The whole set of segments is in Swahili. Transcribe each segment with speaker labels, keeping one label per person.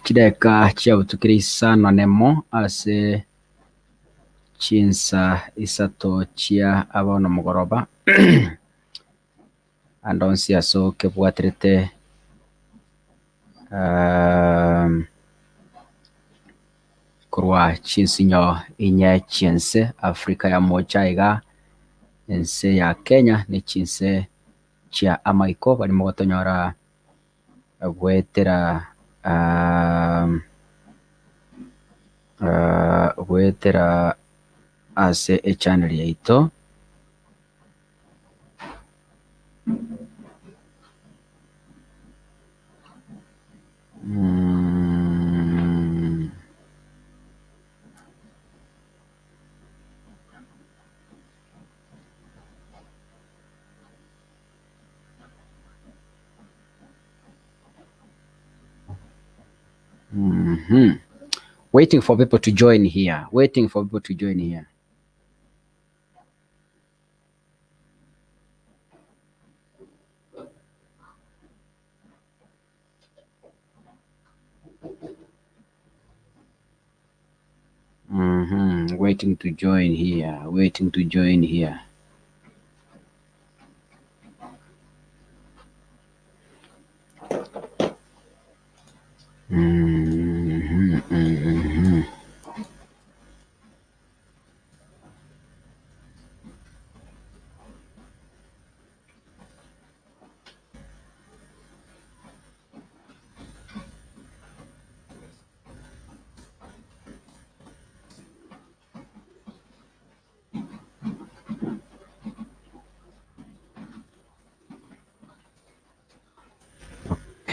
Speaker 1: Chidakika chiabutukire isano nemo ase chinsa isato chia abono mogoroba ande onsi ase okebwaterete korwa chinsinyo inye chiense Africa ya mocha iga ense ya Kenya ne chinse chia amaiko barimo gotonyora gwetera gwetera ase echannel yaito Waiting for people to join here. Waiting for people to join here. Waiting to join here. Waiting to join here.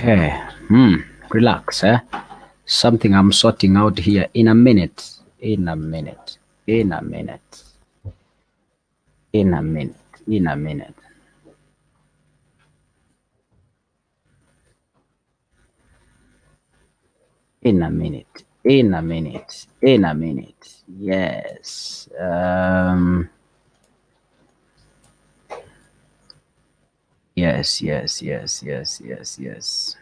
Speaker 1: Okay. Relax, eh? Something I'm sorting out here in a minute. In a minute. In a minute. In a minute. In a minute. In a minute. In a minute. In a minute. Yes. Yes, yes, yes, yes, yes, yes.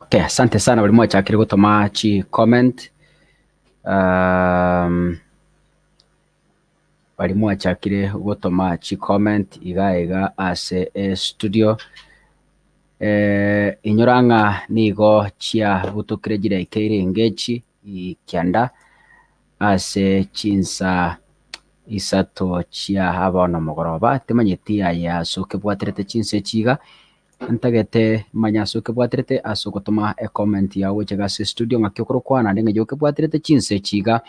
Speaker 1: Okay, asante sana buri mmoja akiri gutoma chi comment. Bari mwachakire gutoma chi comment iga iga ase studio. Inyoranga nigo chia butukire jira ikeire ngechi ikianda ase chinsa isato chia abono mogoroba timanyeti aya soke bwaterete chinse chiga ntagete manya soke bwaterete ase gotoma e comment ya gocha ase studio ng'aki okorokwana naende ng'ejo bwaterete chinse chiga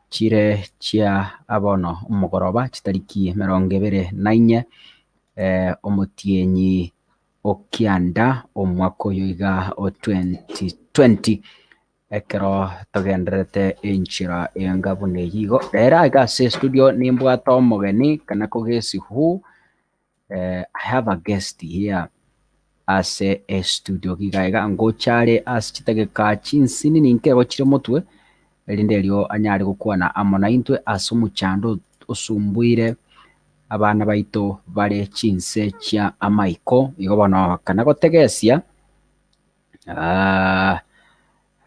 Speaker 1: chire chia abono omogoroba chitariki 24 omotienyi okianda omwaka oyo iga o 2020. Ekero togendererete enchera enga buna eyio igo. Rero iga ase estudio nimbwate omogeni kana kogesi who I have a guest here ase estudio iga iga ngocha are ase chidageka chinsinini nkego chire motwe erinde erio anyare gokwana amo naintwe ase omochando osumbuire abana baito bare chinse chia amaiko igo bono kana gotegesia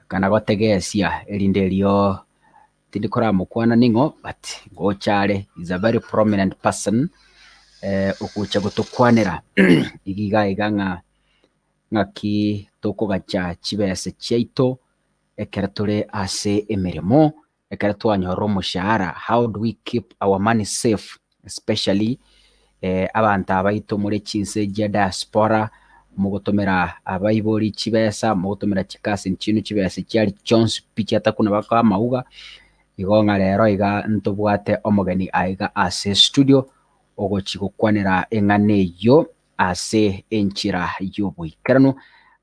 Speaker 1: kana gotegesia erinde erio tindi koramokwana ning'o but ngocha are is a very prominent person ogocha gotokwanera iga iga iga ng'a ng'aki tokogacha chibesa chiaito ekero tore ase emeremo ekero twanyorire omoshahara. How do we keep our money safe, especially abanto abaito more chinse chia diaspora, mogotomera abaibori chibesa, mogotomera chicousin chiaino chibesa chiari chionsi pi chiatakuna baka amauga. Igo ng'a rero iga ntobwate omogeni aiga ase studio ogochi gokwanera eng'ana eyio ase enchera y'oboikeranu.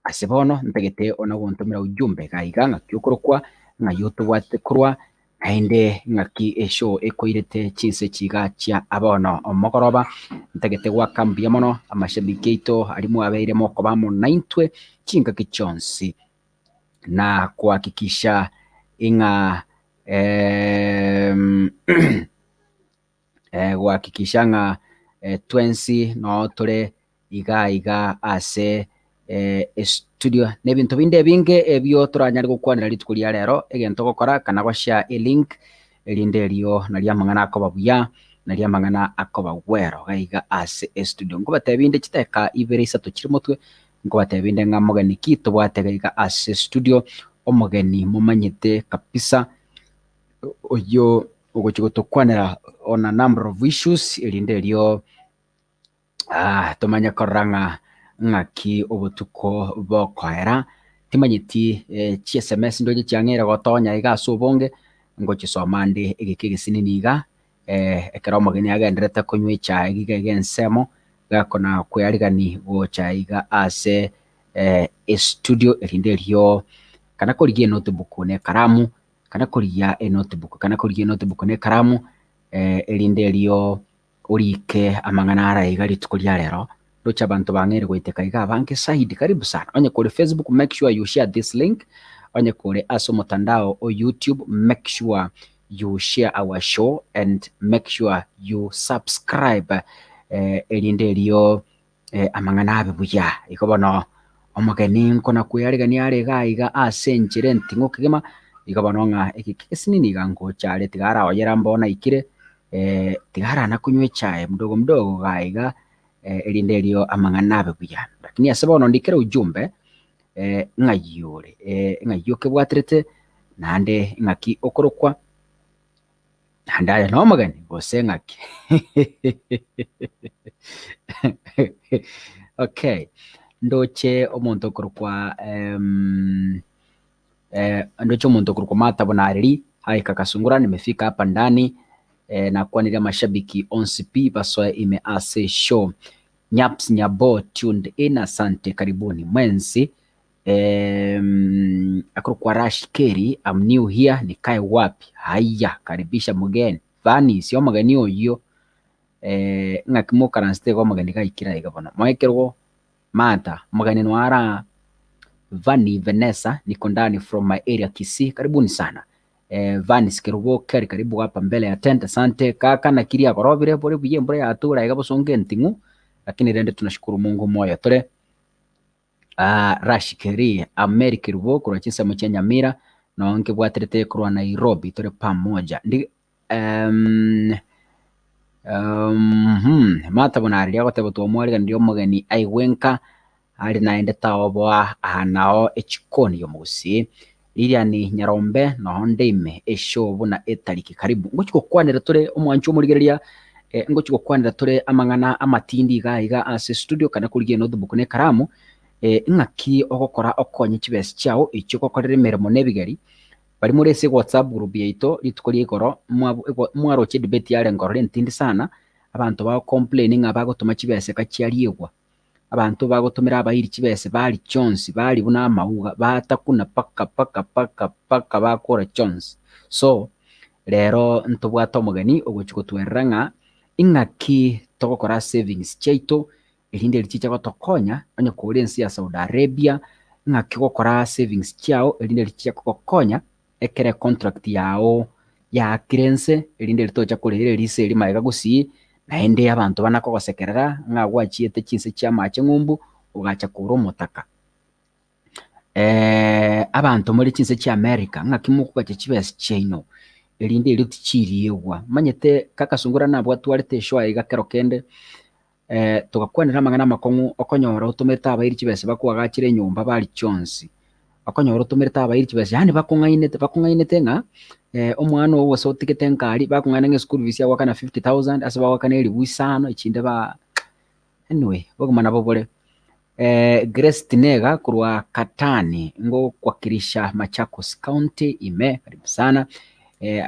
Speaker 1: Ase bono ntagete ona gontomera ujumbe iga iga ng'aki okorokwa, ng'ai otobwate korwa, naende ng'aki eshow ekoirete chinse chiga chia abono omogoroba. Ntagete gwaka mbuya mono amashabiki aito aria mwabeire mokoba amo naintwe chingaki chionsi na kuhakikisha ing'a guhakikisha ng'a twensi noo tore iga iga ase estudio na ebinto binde ebinge ebio toranyare gokwanera rituko ria rero. Egento ogokora kana goshare elink erinde erio nario amang'ana akoba buya, nario amang'ana akoba gwero iga iga ase estudio. Nkobatebia inde chidakika ibere isato chire motwe, nkobatebia inde ng'a mogeni ki tobwate iga iga ase estudio, omogeni momanyete kabisa oyio ogochi gotokwanera on a number of issues erinde erio tomanye korora ng'a ng'aki obotuko bokoera. Timanyeti chi SMS ndoche chiang'eire gotonya iga ase obonge, ngochisoma nde egeka egesinini iga ekero omogeni agenderete konywa echae iga iga ensemo, gakona kwearigani gocha iga ase estudio erinde erio kana korigia enotebook na ekaramu, kana korigia enotebook, kana korigia enotebook na ekaramu erinde erio orike amang'ana ara iga rituko ria rero. Ndoche abanto bang'eire goiteka iga abange zaidi, karibu sana. Onye kore Facebook, make sure you share this link. Onye kore ase omotandao o YouTube, make sure you share our show and make sure you subscribe erinde erio amang'ana abe buya. Igo bono omogeni nkona kwearigania are iga iga ase enchera enting'u kegima, igo bono ng'a egeka egesinini iga ngocha are tiga araoyera mbono aikire tiga arana konywa echae mdogo mdogo iga iga erinde erio amang'ana abe buya. Lakini ase bono ndikere ujumbe ng'ai ore, ng'ai okebwaterete naende ng'aki okorokwa, naende aye na omogeni gose ng'aki? Okay, ndoche omonto okorokwa ndoche omonto okorokwa Martha Bonareri, hi kaka Sungura, nimefika hapa ndani nakwanire amashabiki onsi pi basoe ime ase show. Nyaps Nyabo tuned in, asante, karibuni mwensi. Akorokwa Rash Kerry, I'm new here, nikae wapi? Haya, karibisha mgeni. Vanis, omogeni oyio ng'aki mokaransete iga omogeni gaikire iga bono. Moekerwo Martha, omogeni noara Vani Vanessa, niko ndani from my area Kisii, karibuni sana. Vanis Kerubo Kerry, karibu hapa mbele ya tent, asante. Kaka nakiri agorobire bore buya embura yatura iga bosongo enting'u, lakini rende tunashukuru Mungu moyo tore. Rash Kerry, Ameri Kerubo korwa chinsemo chia Nyamira, noo nkebwaterete korwa Nairobi, tore pamoja. Ndi Martha Bonareri agoteba twamwariganirie omogeni aigwe nka are naende taoboa aha nao echikoni y'omogusii. Lilian Nyarombe noho ndeime eshow buna etariki karibu. Ngochi gokwanera tore omwancho omorigereria ngochi gokwanera tore amang'ana amatindi iga iga ase studio kana korigia enotebook na ekaramu ng'aki ogokora okonye chibesa chiao echio ogokorera emeremo na ebigeri. Bari more ase WhatsApp group yaito rituko ria igoro mwaroche edebate yare nkorora entindi sana, abanto bago complain ng'a bagotoma chibesa eka chiariegwa. Abanto bagotomera abairi chibese bari chionsi bari buna amauga batakuna paka paka paka paka bakora chionsi. So rero ntobwate omogeni ogochi gotwerera ng'a ing'aki togokora savings chiaito erinde richiche gotokonya onye kore ense ya Saudi Arabia ng'aki ogokora savings chiao erinde richiche kogokonya ekere contract yao yaakire ense erinde ritocha korera eriso eri magega gusii naende abanto bana kogosekerera ng'a gwachiete chinse chia amache ng'umbu ogacha kore omotaka. Abanto more chinse chia America ng'aki mokogacha chibesa chiaino erinde erio tichiriegwa. Manyete kaka Sungura nabwatwarete eshow iga kero kende togakwanera amang'ana amakong'u okonyora otomete abairi chibesa bakoagachera enyomba bari chionsi. Okonyora otomerete abairi chibesa yaani bakong'ainete bakong'ainete ng'a omwana oo gose otigete nkari bakong'aina ng'a eschool fees agoakana 50,000 ase bagoakana elifu isano echinde ba anyway obogima nabo bore. Grace Tinega korwa Katani ngokuwakilisha Machakos County ime karibu sana.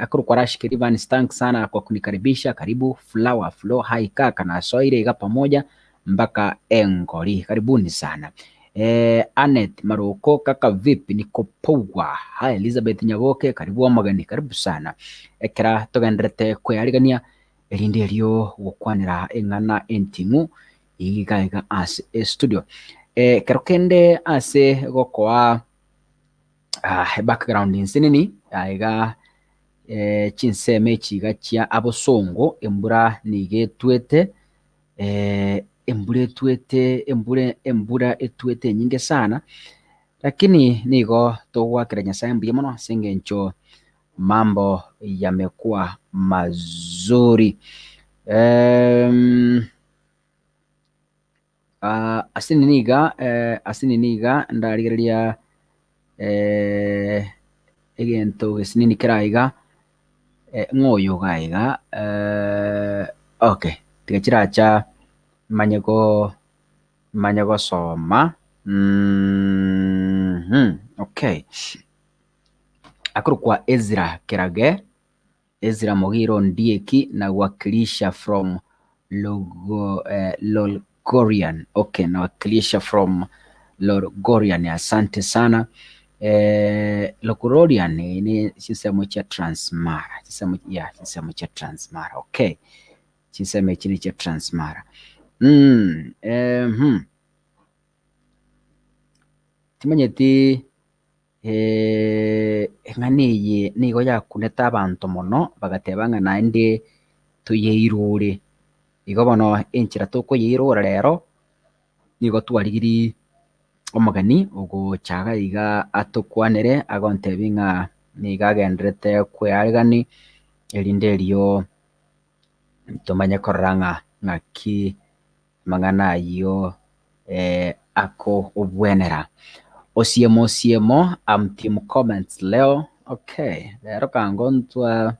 Speaker 1: Akorokwa Rash Kerivans thanks sana kwa kunikaribisha karibu. Flower Flow hi kaka nasoire iga pamoja mpaka Engori karibuni sana. Anet Maroko kaka vipi niko poa. Hi Elizabeth Nyaboke karibu omogeni karibu sana. Ekera togenderete kwearigania erinde erio gokwanera eng'ana enting'u iga iga ase estudio. Kero kende ase gokoa background nsinini iga chinsemo echi iga chia abosongo embura niga etwete embura etwete embura embura etwete enyinge sana lakini nigo togoakera Nyasaye mbuya mono ase eng'encho mambo yamekuwa mazuri. Ase nini iga ase nini iga ndarigereria egento gesinini kera iga ng'a oyo iga iga okay tiga chiracha manye go manye gosoma okay. Akorokwa Ezra Kerage, Ezra Mogiro Ondieki nawakilisha from Logo, Lolgorian. Okay, nawakilisha from Lolgorian. Asante sana. Lolgorian ni chinsemo chia Transmara. Chinsemo ya chinsemo chia Transmara. Okay. Chinsemo echi ni chia Transmara. Timanyeti eng'ana eye nigo yakunete abanto mono bagateba ng'a naende toyeirore. Igo bono enchera tokoyeirora rero nigo twarigirie omogeni ogocha iga iga atokwanere agontebia ng'a nigo agenderete kwearigani erinde erio tomanye korora ng'a ng'aki amang'ana ayio akobwenera. Osiemo osiemo am team comments leo. Okay, rero kangontwa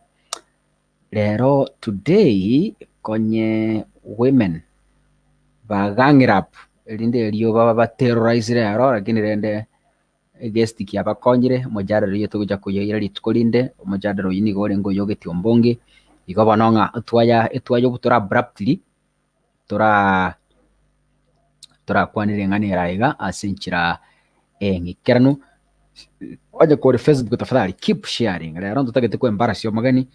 Speaker 1: rero today konye women bagang'ira up erinde erio baba baterrorize rero lakini rende eguest kiabakonyire omojadala oyio togocha koyoira rituko rinde omojadala oyio nigo orenge oyo ogeti igo bono ng'a etwaya etwaya obutora abruptly tora torakwanire eng'ana ere iga ase enchera eng'ikeranu. Onye kore Facebook tafadhali keep sharing rero ntotagete ko embarrass omogeni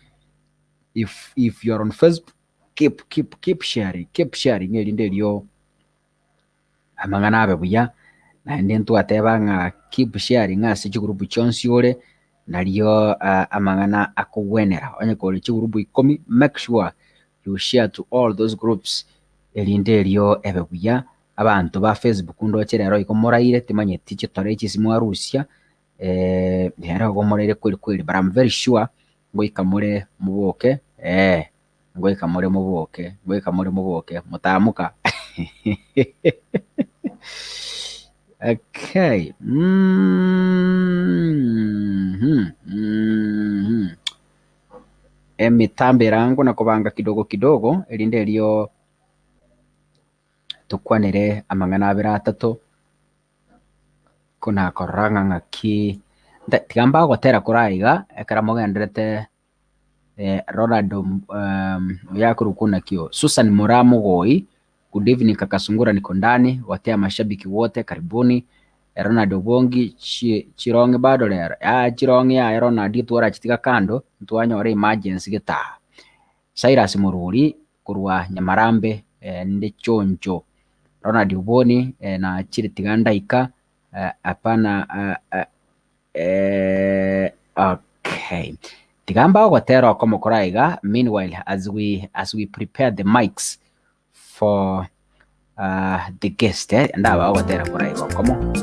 Speaker 1: if you are on Facebook keep keep keep sharing erinde erio amang'ana abe buya naende ntwateba ng'a keep sharing ase chigroup chionsi ore nario amang'ana akogwenera onye kore chigroup ikomi make sure you share to all those groups erinde erio ebe buya. Abanto ba Facebook ndoche rero igo moraire timanyeti chitore echi mwarusia rero igo moraire kweli kweli but I'm very sure ngoika more moboke ngoika more moboke ngoika more moboke motaamuka. Okay. Emitambo erango na kobanga kidogo kidogo erinde erio tokwanere amang'ana abere atato konakorora ng'a ng'aki tiga mbagotera kora iga ekero mogenderete Ronald oyo akorokwa naki oyo Susan Moraa Mogoi Good evening kaka Sungura, niko ndani. Watea mashabiki wote karibuni. Ronald Obongi chirongi bado lero. Ah, chirongi ya Ronald twara chitika kando twanyore emergency gita. Cyrus Mururi kurwa Nyamarambe ndi chonjo. Ronald Oboni na chiri tigandaika apana okay. Tigamba ogotera okomokora iga. Meanwhile, as we prepare the mics for the guest, ndaba ogotera kora iga okomo.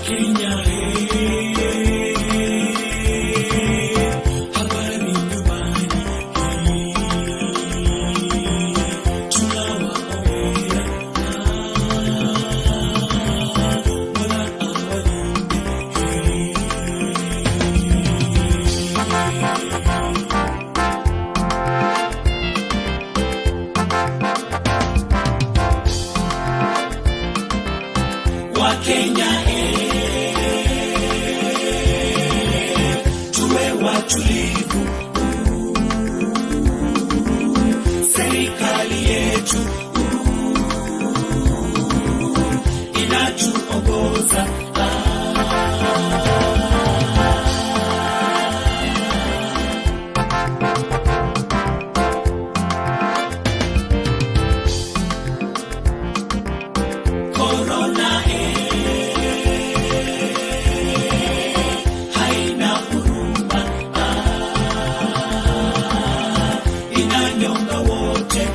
Speaker 2: Kenya, habari nyumbani, tunawaombea Mola awalinde. Wakenya, tuwe watulivu, serikali yetu inatuongoza. Corona, haina huruma, inanyonga wote,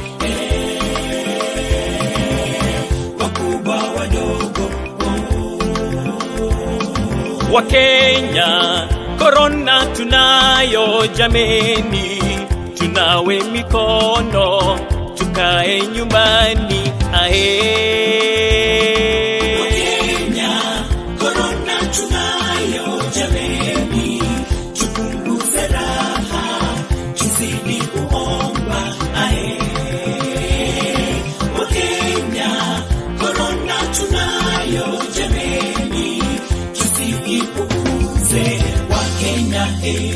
Speaker 2: wakubwa wadogo.
Speaker 3: Wakenya, korona tunayo jameni, tunawe mikono, tukae nyumbani ae.
Speaker 2: Wakenya, korona tunayo jameni, tupunguze raha, tuzidi kuomba ae. Wakenya, korona tunayo jameni, tusiipuuze Wakenya eh.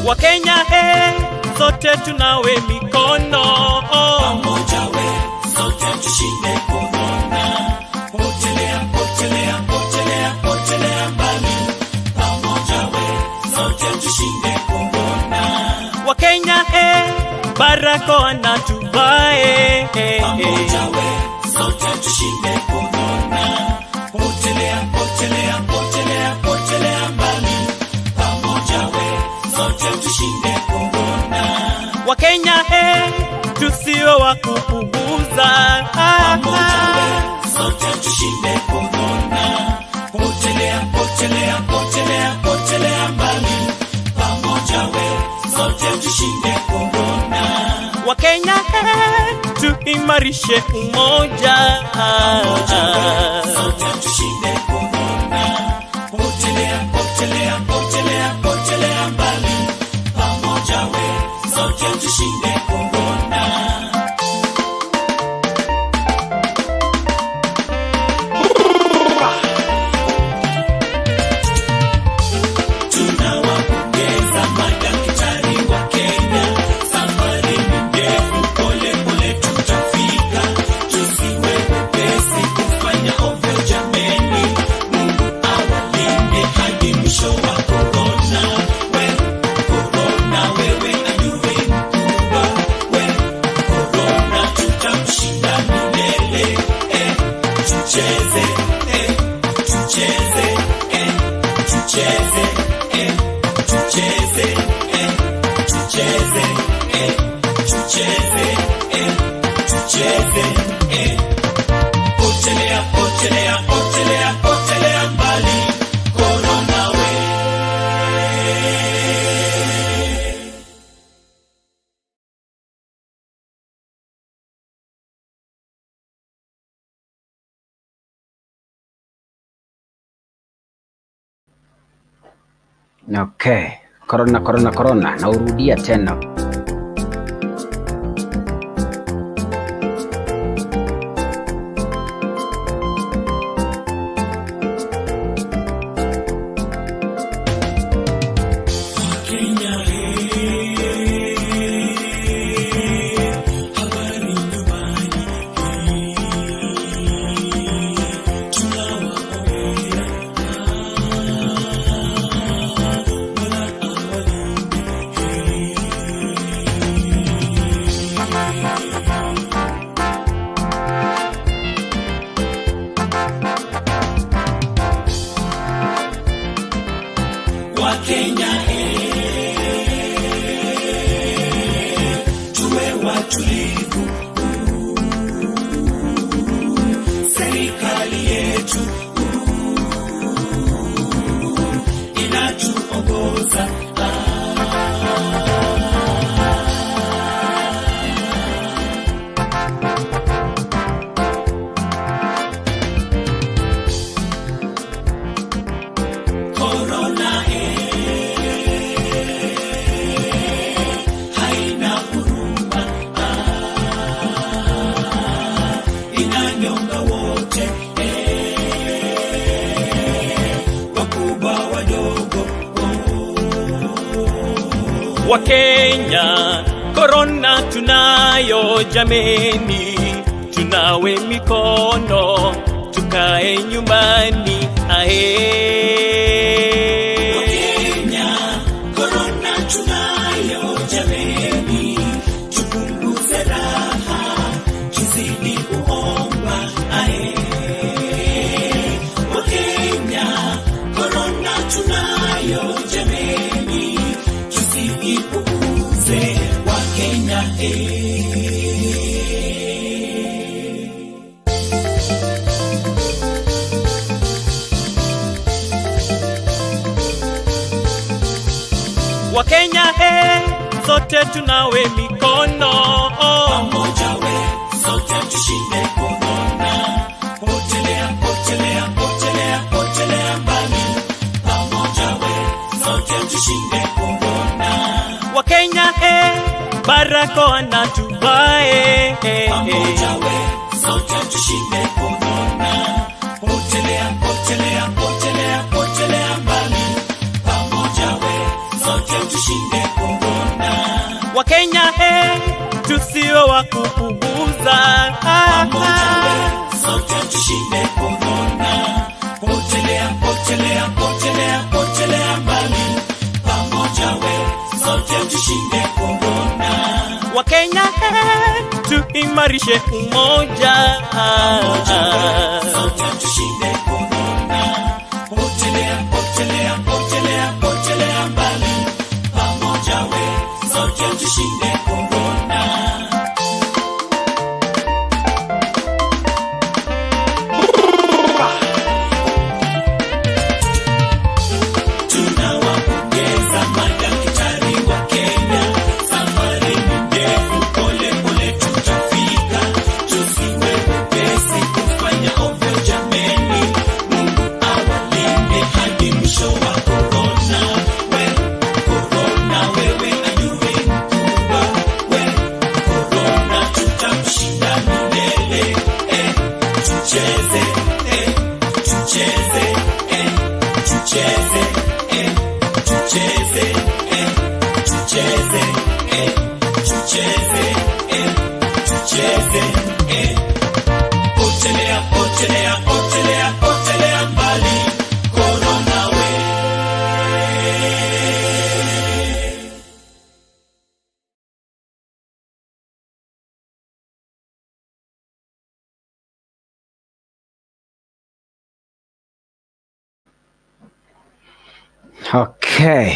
Speaker 3: Wakenya he, sote tunawe mikono.
Speaker 2: Pamoja we sote tushinde korona, potelea potelea potelea potelea mbali. Pamoja we sote tushinde korona.
Speaker 3: Wakenya he, barakoa na tuvae.
Speaker 2: Pamoja we sote tushinde korona, potelea potelea potelea potelea mbali. Pamoja we sote tushinde korona.
Speaker 3: Wakenya he, tusiwe wa kupuuza.
Speaker 2: Pamoja we sote tushinde korona, potelea potelea potelea potelea mbali. Pamoja we sote tushinde korona.
Speaker 3: Wakenya he, tuimarishe umoja.
Speaker 2: Pamoja we sote tushinde korona, potelea potelea potelea potelea mbali. Pamoja we sote tushinde korona. Tunawapongeza madaktari wa Kenya, safari ni ndefu, pole pole tutafika, tusiwe wepesi.
Speaker 1: Okay. Corona, corona, corona. Naurudia tena.
Speaker 2: Wakenya tuwe watulivu, serikali yetu inatuongoza. Corona haina huruma, inanyonga wote wakubwa wadogo.
Speaker 3: Wakenya, korona tunayo jameni, tunawe mikono tukae nyumbani ae.
Speaker 2: Wakenya, korona tunayo jameni, tupunguze raha, tuzidi kuomba ae. Wakenya, korona tunayo jameni, tusiipuuze Wakenya
Speaker 3: Wakenya sote tunawe mikono
Speaker 2: Pamoja we sote tushinde korona, potelea potelea potelea potelea mbali. Pamoja we sote tushinde korona,
Speaker 3: Wakenya barakoa na tuvae
Speaker 2: pamoja we sote tushinde korona, potelea potelea potelea potelea mbali. Pamoja we sote tushinde korona,
Speaker 3: Wakenya tusiwe wa kupuuza
Speaker 2: pamoja we sote tushinde korona, potelea potelea potelea potelea mbali. Pamoja we sote tushinde korona,
Speaker 3: Wakenya tuimarishe umoja
Speaker 2: pamoja we sote tushinde korona, potelea potelea potelea potelea mbali. Pamoja we sote tushinde korona. Tunawapongeza madaktari wa Kenya, safari ni ndefu, pole pole tutafika. Tusiwe wepesi kufanya ovyo jameni, Mungu awalinde hadi mwisho wa korona. We korona, wewe adui mkubwa, we korona, tutamshinda milele. Tucheze, tucheze, tucheze, tucheze, tucheze, tucheze, tucheze, Potelea, potelea, potelea, potelea mbali, korona we.
Speaker 1: Okay.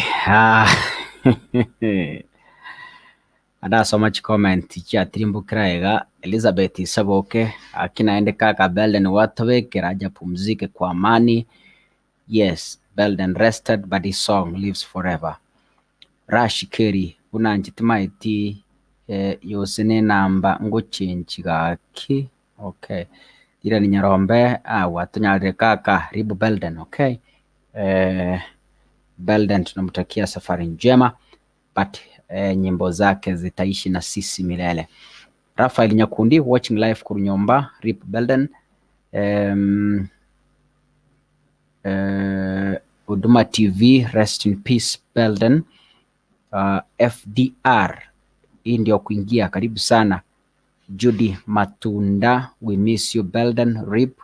Speaker 1: Adasoma chicomment chiatirimbukira iga Elizabeth Isaboke akinaende kaka Belden watobekera aja pumzike kwa amani. Yes, Belden rested but his song lives forever. Rash Kerry unanchitimaiti yose ne namba nguchinchi gaki. Okay. Ira ni Nyarombe watunyarire kaka Ribu Belden. Okay. Belden tunamtakia safari njema, but nyimbo zake zitaishi na sisi milele. Rafael Nyakundi watching live Kurunyomba, RIP Belden. Uduma TV, rest in peace Belden. FDR, hii ndio kuingia, karibu sana. Judy Matunda, we miss you Belden, RIP.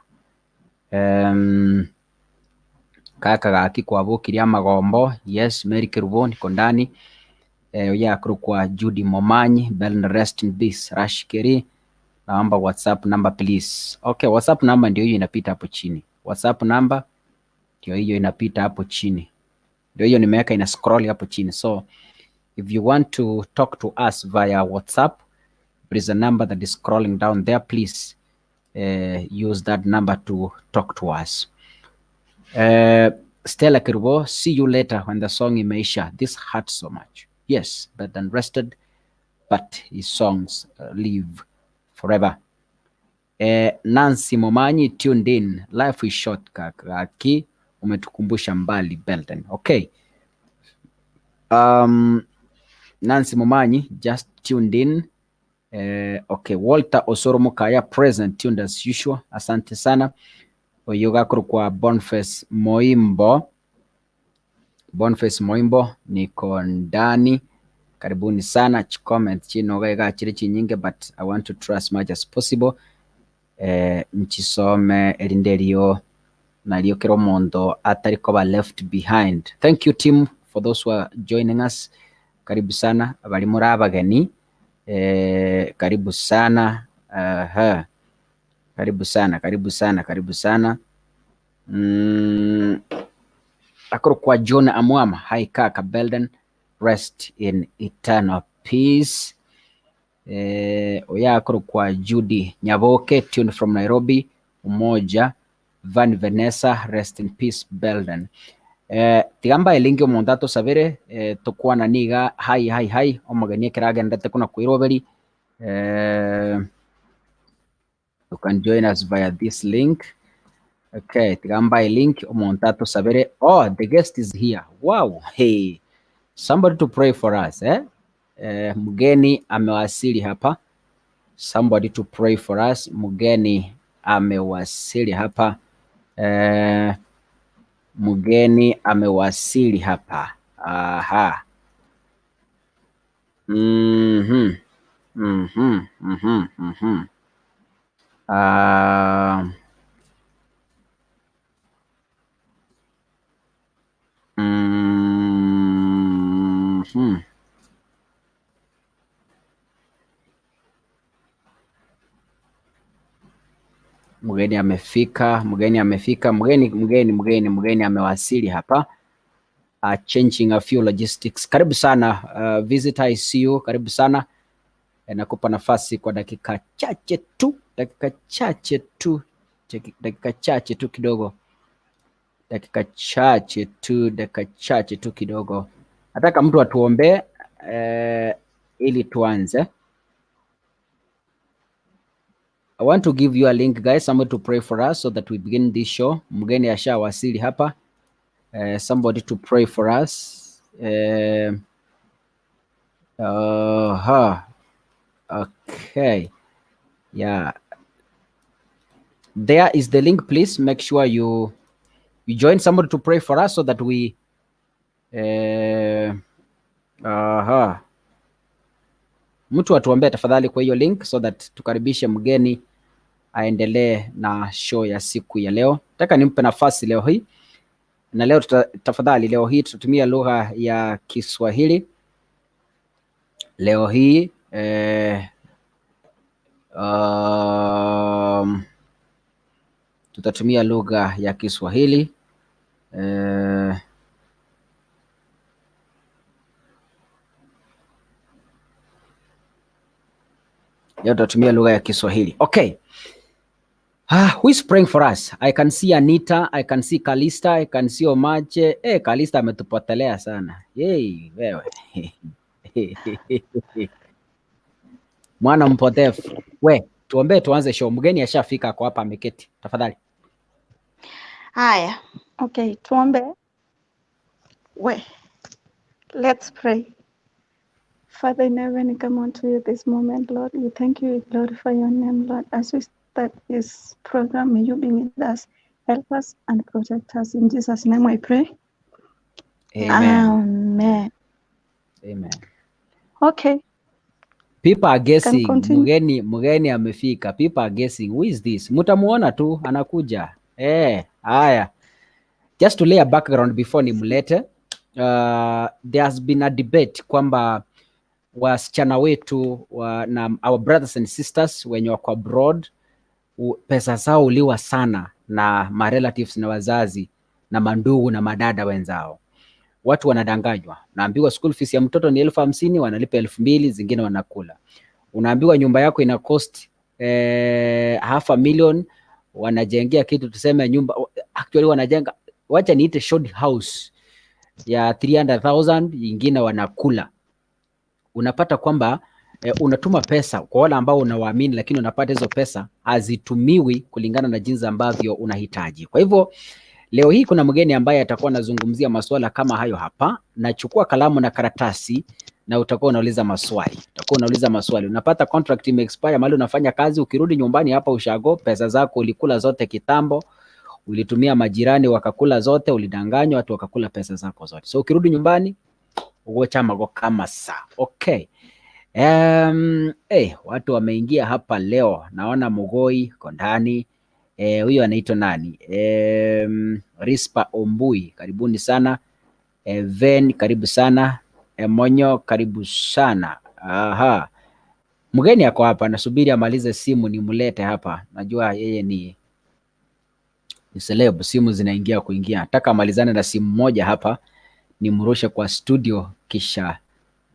Speaker 1: Kaka gaki kwabukiria magombo, yes. Mary Kerubo niko ndani. Ya kwa Judy Momanyi, Belden rest in peace. Rashikeri, naomba WhatsApp number please. Okay, WhatsApp number ndio hiyo inapita hapo chini. WhatsApp number ndio hiyo inapita hapo chini, ndio hiyo nimeweka ina scroll hapo chini. So if you want to talk to us via WhatsApp, there is a number that is scrolling down there. Please use that number to talk to us. Stella Kerubo, see you later when the song imeisha. This hurts so much. Yes, but then rested, but his songs live forever. Nancy Momanyi tuned in. Life is short kaki, umetukumbusha mbali Belden. Okay. Nancy Momanyi just tuned in. Okay, Walter Osoro Mukaya present, tuned as usual. Asante sana. Oyo gakuru kwa Boniface Moimbo. Boniface Moimbo niko ndani. Karibuni sana. Comment chino gaiga chiri chinyinge, but I want to try as much as possible. Nchisome erinderio nariokera omonto atari koba left behind. Thank you team for those who are joining us. Karibu sana abari muri abageni. Karibu sana. Karibu sana, karibu sana, karibu sana. Akoro kwa John Amwama, hi kaka Belden, rest in eternal peace. Oya akoro kwa Judy Nyaboke, tuned from Nairobi, Umoja. Van Vanessa, rest in peace Belden. Tigamba elingi omonto atosabere, tokwana niga hi hi hi omogeni ekeragendete kuna kwiroberi. You can join us via this link. Okay, tigamba link omonto atosabere. Oh, the guest is here. Wow, hey, somebody to pray for us, eh? Mgeni amewasili hapa. Somebody to pray for us. Mgeni amewasili hapa. Mgeni amewasili hapa. Aha. Mgeni amefika, mgeni amefika, mgeni mgeni mgeni mgeni amewasili hapa. Changing a few logistics. Karibu sana visit ICU, karibu sana. Nakupa nafasi kwa dakika chache tu, dakika chache tu, dakika chache tu kidogo, dakika chache tu, dakika chache tu kidogo. Nataka mtu atuombee ili tuanze. I want to give you a link guys, somebody to pray for us so that we begin this show. Mgeni ashawasili hapa. Somebody to pray for us. Okay. Yeah. There is the link. Please make sure you join somebody to pray for us so that we Mtu atuombee tafadhali kwa hiyo link so that tukaribishe mgeni aendelee na show ya siku ya leo. Nataka nimpe nafasi leo hii. Na leo tafadhali leo hii tutatumia lugha ya Kiswahili. Leo hii tutatumia lugha ya Kiswahili. Leo tutatumia lugha ya Kiswahili. Okay. Who is praying for us? I can see Anita, I can see Kalista, I can see Omache. Kalista ametupotelea sana. Yey, wewe. Mwana mpotevu. We, tuombe tuanze show. Mgeni ashafika kwa hapa ameketi. Tafadhali.
Speaker 4: Haya.
Speaker 5: Okay, tuombe.
Speaker 4: We, let's pray. Father in heaven, we come unto you this moment, Lord. We thank you, we glorify your name, Lord. As we start this program, may you be with us, help us, and protect us. In Jesus' name I pray.
Speaker 1: Amen.
Speaker 4: Amen.
Speaker 1: Amen.
Speaker 4: Okay,
Speaker 1: People are
Speaker 4: can
Speaker 1: guessing.
Speaker 4: continue.
Speaker 1: Mgeni amefika. People are guessing. Who is this? Mutamuona tu anakuja. Haya. Just to lay a background before nimlete. There has been a debate kwamba wasichana wetu na our brothers and sisters wenye wako abroad pesa zao uliwa sana na ma relatives na wazazi na mandugu na madada wenzao. Watu wanadanganywa, naambiwa school fees ya mtoto ni 50,000, wanalipa 2,000, zingine wanakula. Unaambiwa nyumba yako ina cost 500,000, wanajengea kitu tuseme nyumba, actually wanajenga, wacha niite short house ya 300,000, ingine wanakula. Unapata kwamba unatuma pesa kwa wale ambao unawaamini, lakini unapata hizo pesa hazitumiwi kulingana na jinsi ambavyo unahitaji. Kwa hivyo leo hii kuna mgeni ambaye atakuwa anazungumzia masuala kama hayo hapa. Nachukua kalamu na karatasi na utakuwa unauliza maswali. Utakuwa unauliza maswali. Unapata contract ime expire mahali unafanya kazi, ukirudi nyumbani hapa ushago, pesa zako ulikula zote kitambo, ulitumia majirani wakakula zote, ulidanganywa watu wakakula pesa zako zote. So ukirudi nyumbani ugocha mago kama saa. Okay. Watu wameingia hapa leo. Naona Mugoi Kondani. Huyo anaitwa nani? Rispa Ombui, karibuni sana. Ven, karibu sana. Monyo, karibu sana. Aha. Mgeni ako hapa, nasubiri amalize simu nimlete hapa. Najua yeye ni celeb, simu zinaingia kuingia. Nataka amalizane na simu moja hapa nimrushe kwa studio kisha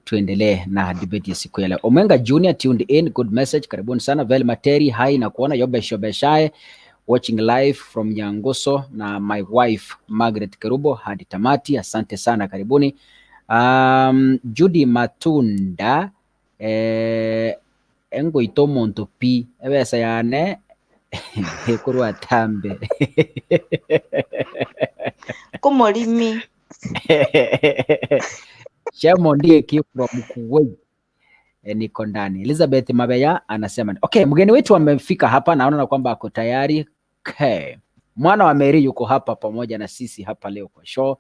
Speaker 1: tuendelee na debate ya siku ya leo. Omwenga Junior tuned in, good message, karibuni sana. Vel Materi, hi na kuona Yobesh Yobeshae watching live from Nyangoso na my wife Margaret Kerubo hadi tamati, asante sana, karibuni. Judy Matunda engoito omonto pi ebesa yane ekorwa tambe
Speaker 5: Kumulimi.
Speaker 1: Shemo ndiye from Kuwait. Niko ndani. Elizabeth Mabeya anasema okay, mgeni wetu amefika hapa, naona na kwamba ako tayari. Okay. Mwana wa Mary yuko hapa pamoja na sisi hapa leo kwa show.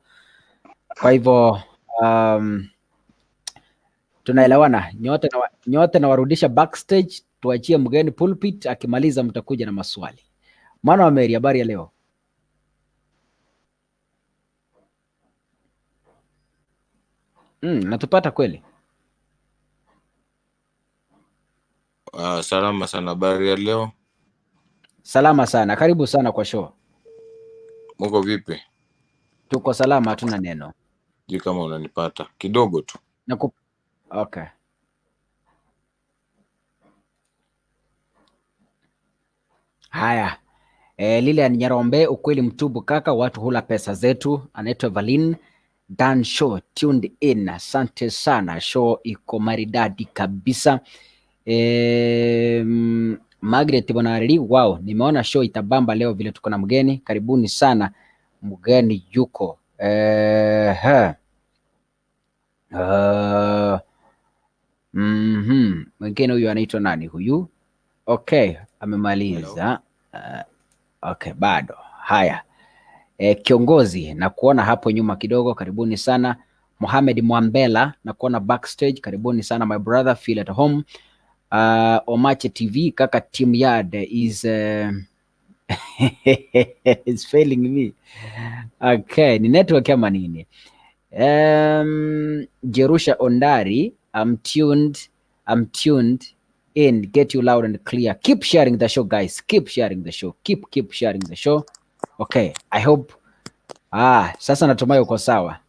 Speaker 1: Kwa hivyo tunaelewana nyote, nawarudisha backstage, tuachie mgeni pulpit, akimaliza mtakuja na maswali. Mwana wa Mary, habari ya leo? Natupata kweli?
Speaker 6: Salama sana, habari ya leo?
Speaker 1: Salama sana, karibu sana kwa show.
Speaker 6: Muko vipi?
Speaker 1: Tuko salama, hatuna neno.
Speaker 6: Sijui kama unanipata kidogo tu.
Speaker 1: Okay. Haya. Lilian Nyarombe, ukweli mtubu kaka, watu hula pesa zetu. Anaitwa Valin Dan Show tuned in. Asante sana, show iko maridadi kabisa. Margaret Bonareli, wow, nimeona show itabamba leo vile tuko na mgeni. Karibuni sana, mgeni yuko. Mwingine huyu anaitwa nani huyu? Okay, amemaliza. Okay, bado. Haya. Kiongozi na kuona hapo nyuma kidogo, karibuni sana. Mohamed Mwambela na kuona backstage, karibuni sana my brother, feel at home. Omache TV kaka, team yard is is failing me. Okay, ni network ama nini? Jerusha Ondari, I'm tuned in. Get you loud and clear. Keep sharing the show guys. Keep sharing the show. Keep sharing the show. Okay, I hope. Sasa natumai uko sawa.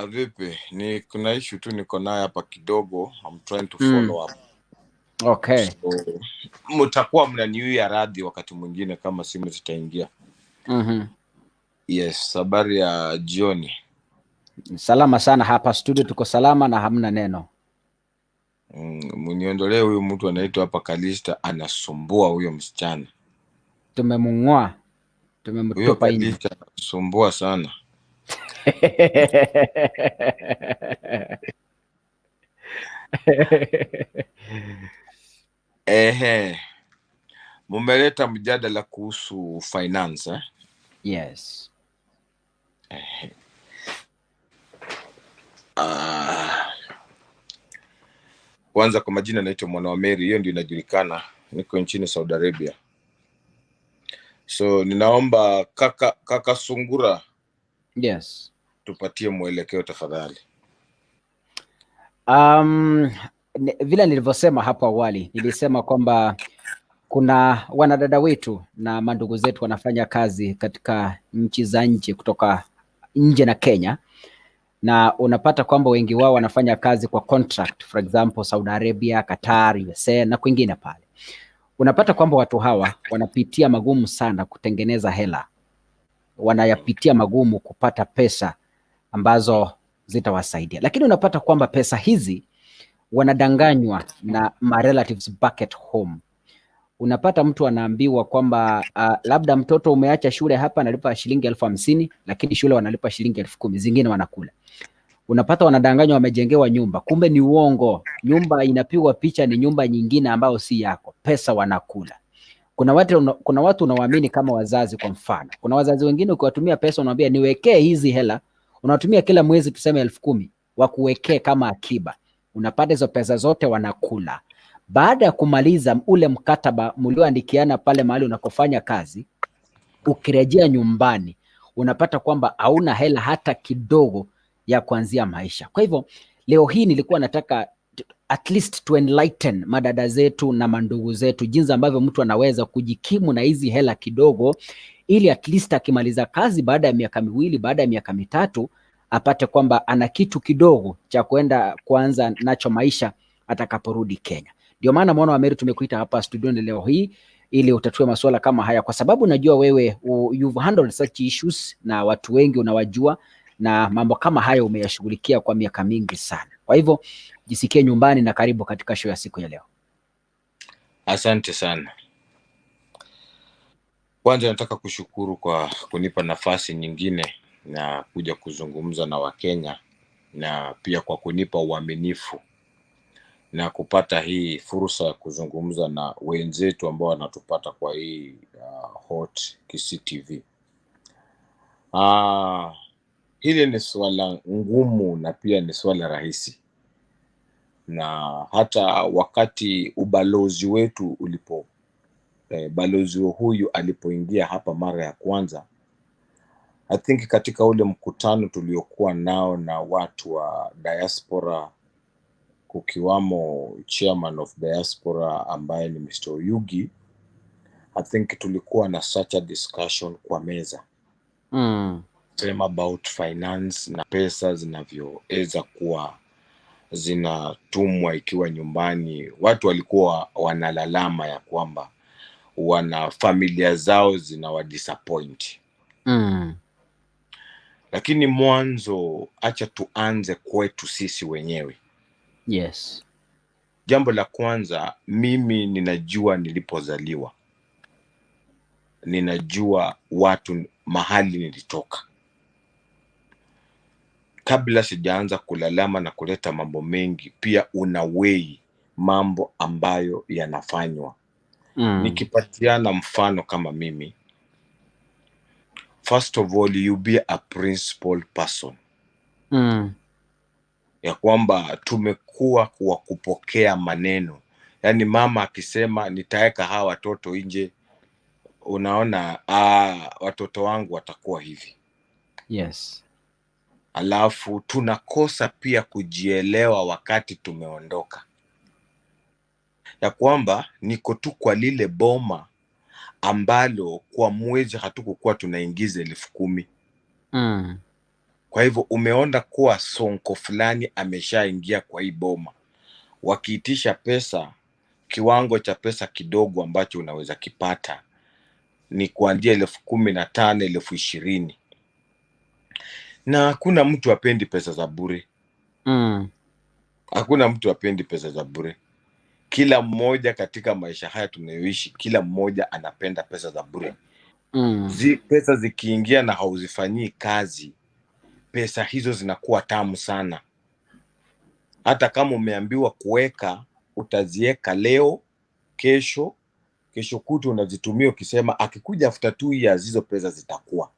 Speaker 6: Vipi? Ni kuna issue tu niko nayo hapa kidogo. I'm trying to follow up.
Speaker 1: Okay.
Speaker 6: So, mtakuwa mnaniwia radhi wakati mwingine kama simu zitaingia. Yes, habari ya jioni.
Speaker 1: Salama sana hapa studio, tuko salama na hamna neno.
Speaker 6: Mniondolee huyu mtu anaitwa hapa Kalista, anasumbua huyo msichana.
Speaker 1: Tumemung'oa.
Speaker 6: Huyo
Speaker 1: Tumemtupa nje.
Speaker 6: Kalista anasumbua sana. Ehe, mumeleta mjadala kuhusu finance, eh?
Speaker 1: Yes.
Speaker 6: Kwanza kwa majina naitwa Mwana wa Mary, hiyo ndio inajulikana. Niko nchini Saudi Arabia. So ninaomba kaka Sungura
Speaker 1: Yes.
Speaker 6: tupatie mwelekeo tafadhali.
Speaker 1: Vile nilivyosema hapo awali, nilisema kwamba kuna wanadada wetu na mandugu zetu wanafanya kazi katika nchi za nje, kutoka nje na Kenya, na unapata kwamba wengi wao wanafanya kazi kwa contract, for example Saudi Arabia, Qatar, USA na kwingine pale. Unapata kwamba watu hawa wanapitia magumu sana kutengeneza hela, wanayapitia magumu kupata pesa ambazo zitawasaidia, lakini unapata kwamba pesa hizi wanadanganywa na ma relatives back at home. Unapata mtu anaambiwa kwamba labda mtoto umeacha shule hapa analipa shilingi 50,000, lakini shule wanalipa shilingi 10,000, zingine wanakula. Unapata wanadanganywa wamejengewa nyumba, kumbe ni uongo. Nyumba inapigwa picha ni nyumba nyingine ambayo si yako, pesa wanakula. Kuna watu unawaamini kama wazazi. Kwa mfano, kuna wazazi wengine ukiwatumia pesa unawaambia niwekee hizi hela, unawatumia kila mwezi tuseme 10,000 wakuwekee kama akiba, unapata hizo pesa zote wanakula. Baada ya kumaliza ule mkataba mlioandikiana pale mahali unakofanya kazi, ukirejea nyumbani unapata kwamba hauna hela hata kidogo ya kuanzia maisha. Kwa hivyo leo hii nilikuwa nataka at least to enlighten madada zetu na mandugu zetu jinsi ambavyo mtu anaweza kujikimu na hizi hela kidogo, ili at least akimaliza kazi baada ya miaka 2, baada ya miaka 3, apate kwamba ana kitu kidogo cha kwenda kuanza nacho maisha atakaporudi Kenya. Ndio maana Mwana wa Mary tumekuita hapa studioni leo hii ili utatue masuala kama haya, kwa sababu najua wewe you've handled such issues na watu wengi unawajua na mambo kama haya umeyashughulikia kwa miaka mingi sana. Kwa hivyo jisikie nyumbani na karibu katika show ya siku ya leo.
Speaker 6: Asante sana. Kwanza nataka kushukuru kwa kunipa nafasi nyingine na kuja kuzungumza na Wakenya na pia kwa kunipa uaminifu na kupata hii fursa ya kuzungumza na wenzetu ambao wanatupata kwa hii Hot Kisii TV. Hili ni swala ngumu na pia ni swala rahisi, na hata wakati ubalozi wetu ulipo balozi huyu alipoingia hapa mara ya kwanza, I think katika ule mkutano tuliokuwa nao na watu wa diaspora, kukiwamo chairman of diaspora ambaye ni Mr. Oyugi, I think tulikuwa na such a discussion kwa meza sema about finance na pesa zinavyoweza kuwa zinatumwa ikiwa nyumbani. Watu walikuwa wanalalama ya kwamba wana familia zao zinawadisappoint. Lakini mwanzo, acha tuanze kwetu sisi wenyewe. Jambo la kwanza, mimi ninajua nilipozaliwa, ninajua watu mahali nilitoka. Kabla sijaanza kulalama na kuleta mambo mengi, pia una weigh mambo ambayo yanafanywa. Nikipatiana mfano kama mimi, first of all you be a principled person, ya kwamba tumekuwa kwa kupokea maneno, yaani mama akisema nitaweka hawa watoto nje, unaona, watoto wangu watakuwa hivi. Alafu tunakosa pia kujielewa wakati tumeondoka, ya kwamba niko tu kwa lile boma ambalo kwa mwezi hatukukuwa tunaingiza 10,000. Kwa hivyo umeona kuwa sonko fulani ameshaingia kwa hii boma, wakiitisha pesa, kiwango cha pesa kidogo ambacho unaweza kipata ni kuanzia 15,000, 20,000, na hakuna mtu apendi pesa za bure. Hakuna mtu apendi pesa za bure. Kila mmoja katika maisha haya tunayoishi, kila mmoja anapenda pesa za bure. Pesa zikiingia na hauzifanyii kazi, Pesa hizo zinakuwa tamu sana. Hata kama umeambiwa kuweka, utaziweka leo, kesho, kesho kutu unazitumia ukisema akikuja after 2 years hizo pesa zitakuwa.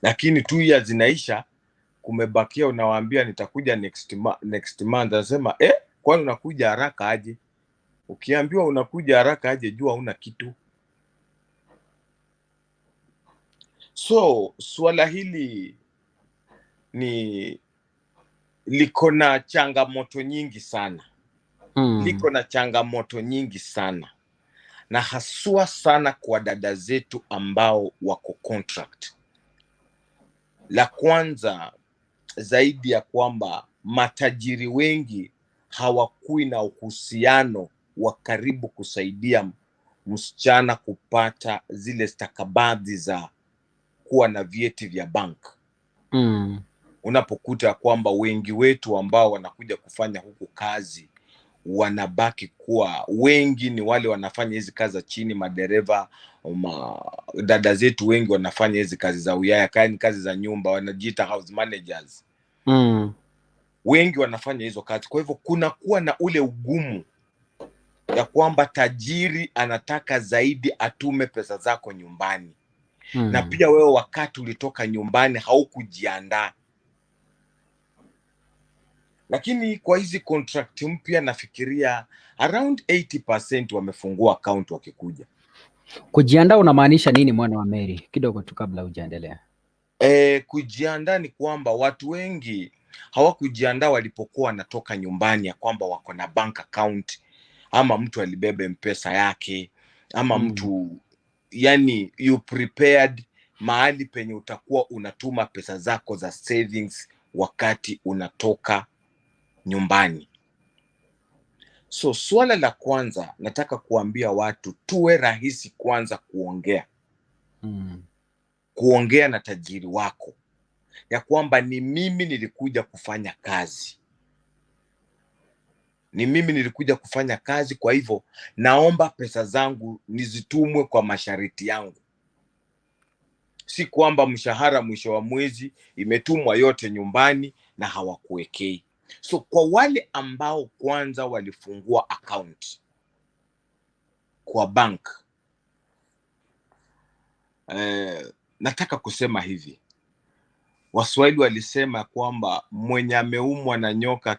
Speaker 6: Lakini 2 years zinaisha, kumebakia unawaambia nitakuja next month, anasema, "Eh, kwani unakuja haraka aje?" Ukiambiwa unakuja haraka aje, jua huna kitu. So suala hili ni liko na changamoto nyingi sana, liko na changamoto nyingi sana, na haswa sana kwa dada zetu ambao wako contract. La kwanza zaidi ya kwamba matajiri wengi hawakui na uhusiano wa karibu kusaidia msichana kupata zile stakabadhi za kuwa na vyeti vya bank. Unapokuta kwamba wengi wetu ambao wanakuja kufanya huku kazi wanabaki kuwa wengi ni wale wanafanya hizi kazi za chini, madereva, dada zetu wengi wanafanya hizi kazi za uyaya, yani kazi za nyumba, wanajiita house managers. Wengi wanafanya hizo kazi. Kwa hivyo kunakuwa na ule ugumu ya kwamba tajiri anataka zaidi atume pesa zako nyumbani, na pia wewe wakati ulitoka nyumbani haukujiandaa. Lakini kwa hizi contract mpya nafikiria around 80% wamefungua account wakikuja.
Speaker 1: Kujiandaa unamaanisha nini, mwana wa Mary? Kidogo tu kabla hujaendelea.
Speaker 6: Kujiandaa ni kwamba watu wengi hawakujiandaa walipokuwa wanatoka nyumbani ya kwamba wako na bank account, ama mtu alibeba mpesa yake, ama mtu, yani you prepared mahali penye utakuwa unatuma pesa zako za savings wakati unatoka nyumbani. So suala la kwanza nataka kuambia watu, tuwe rahisi kwanza kuongea, kuongea na tajiri wako ya kwamba ni mimi nilikuja kufanya kazi, ni mimi nilikuja kufanya kazi, kwa hivyo naomba pesa zangu nizitumwe kwa masharti yangu, si kwamba mshahara mwisho wa mwezi imetumwa yote nyumbani na hawakuwekei. So kwa wale ambao kwanza walifungua account kwa bank, nataka kusema hivi, Waswahili walisema kwamba mwenye ameumwa na nyoka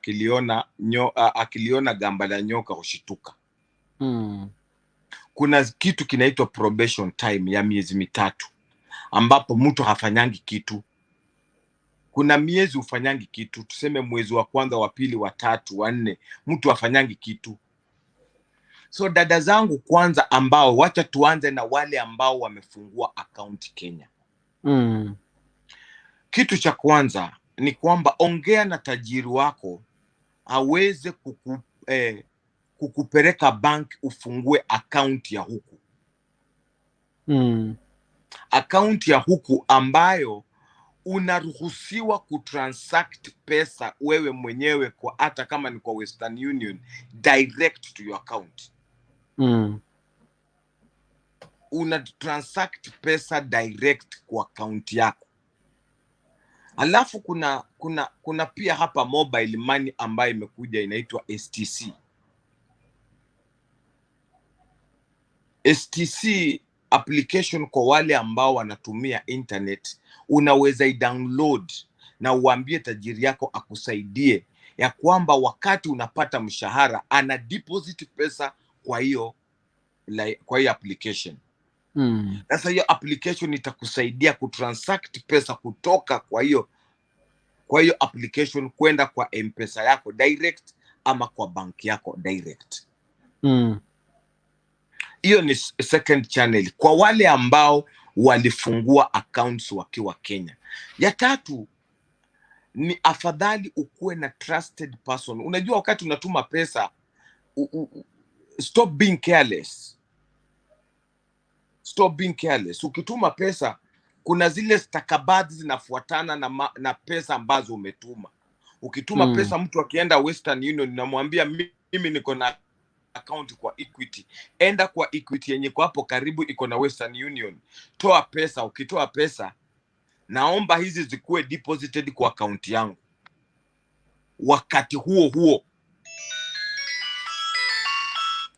Speaker 6: akiliona gamba la nyoka hushituka. Kuna kitu kinaitwa probation time ya miezi 3 ambapo mtu hafanyangi kitu. Kuna miezi hufanyangi kitu, tuseme mwezi wa kwanza, wa pili, wa tatu, wa nne, mtu hafanyangi kitu. So dada zangu kwanza ambao, wacha tuanze na wale ambao wamefungua account Kenya. Kitu cha kwanza ni kwamba ongea na tajiri wako aweze kukupeleka bank ufungue account ya huku. Account ya huku ambayo unaruhusiwa kutransact pesa wewe mwenyewe kwa hata kama ni kwa Western Union direct to your account. Una transact pesa direct kwa account yako. Alafu kuna pia hapa mobile money ambayo imekuja inaitwa STC. STC application kwa wale ambao wanatumia internet, unaweza i-download na uambie tajiri yako akusaidie ya kwamba wakati unapata mshahara ana deposit pesa kwa hiyo application. Sasa hiyo application itakusaidia kutransact pesa kutoka kwa hiyo application kwenda kwa M-Pesa yako direct ama kwa bank yako direct. Hiyo ni second channel kwa wale ambao walifungua accounts wakiwa Kenya. Ya tatu ni afadhali ukuwe na trusted person. Unajua wakati unatuma pesa stop being careless. Stop being careless. Ukituma pesa kuna zile stakabadhi zinafuatana na pesa ambazo umetuma. Ukituma pesa, mtu akienda Western Union, namwambia mimi niko na account kwa Equity, enda kwa Equity yenye iko hapo karibu iko na Western Union, toa pesa. Ukitoa pesa Naomba hizi zikuwe deposited kwa akaunti yangu wakati huo huo.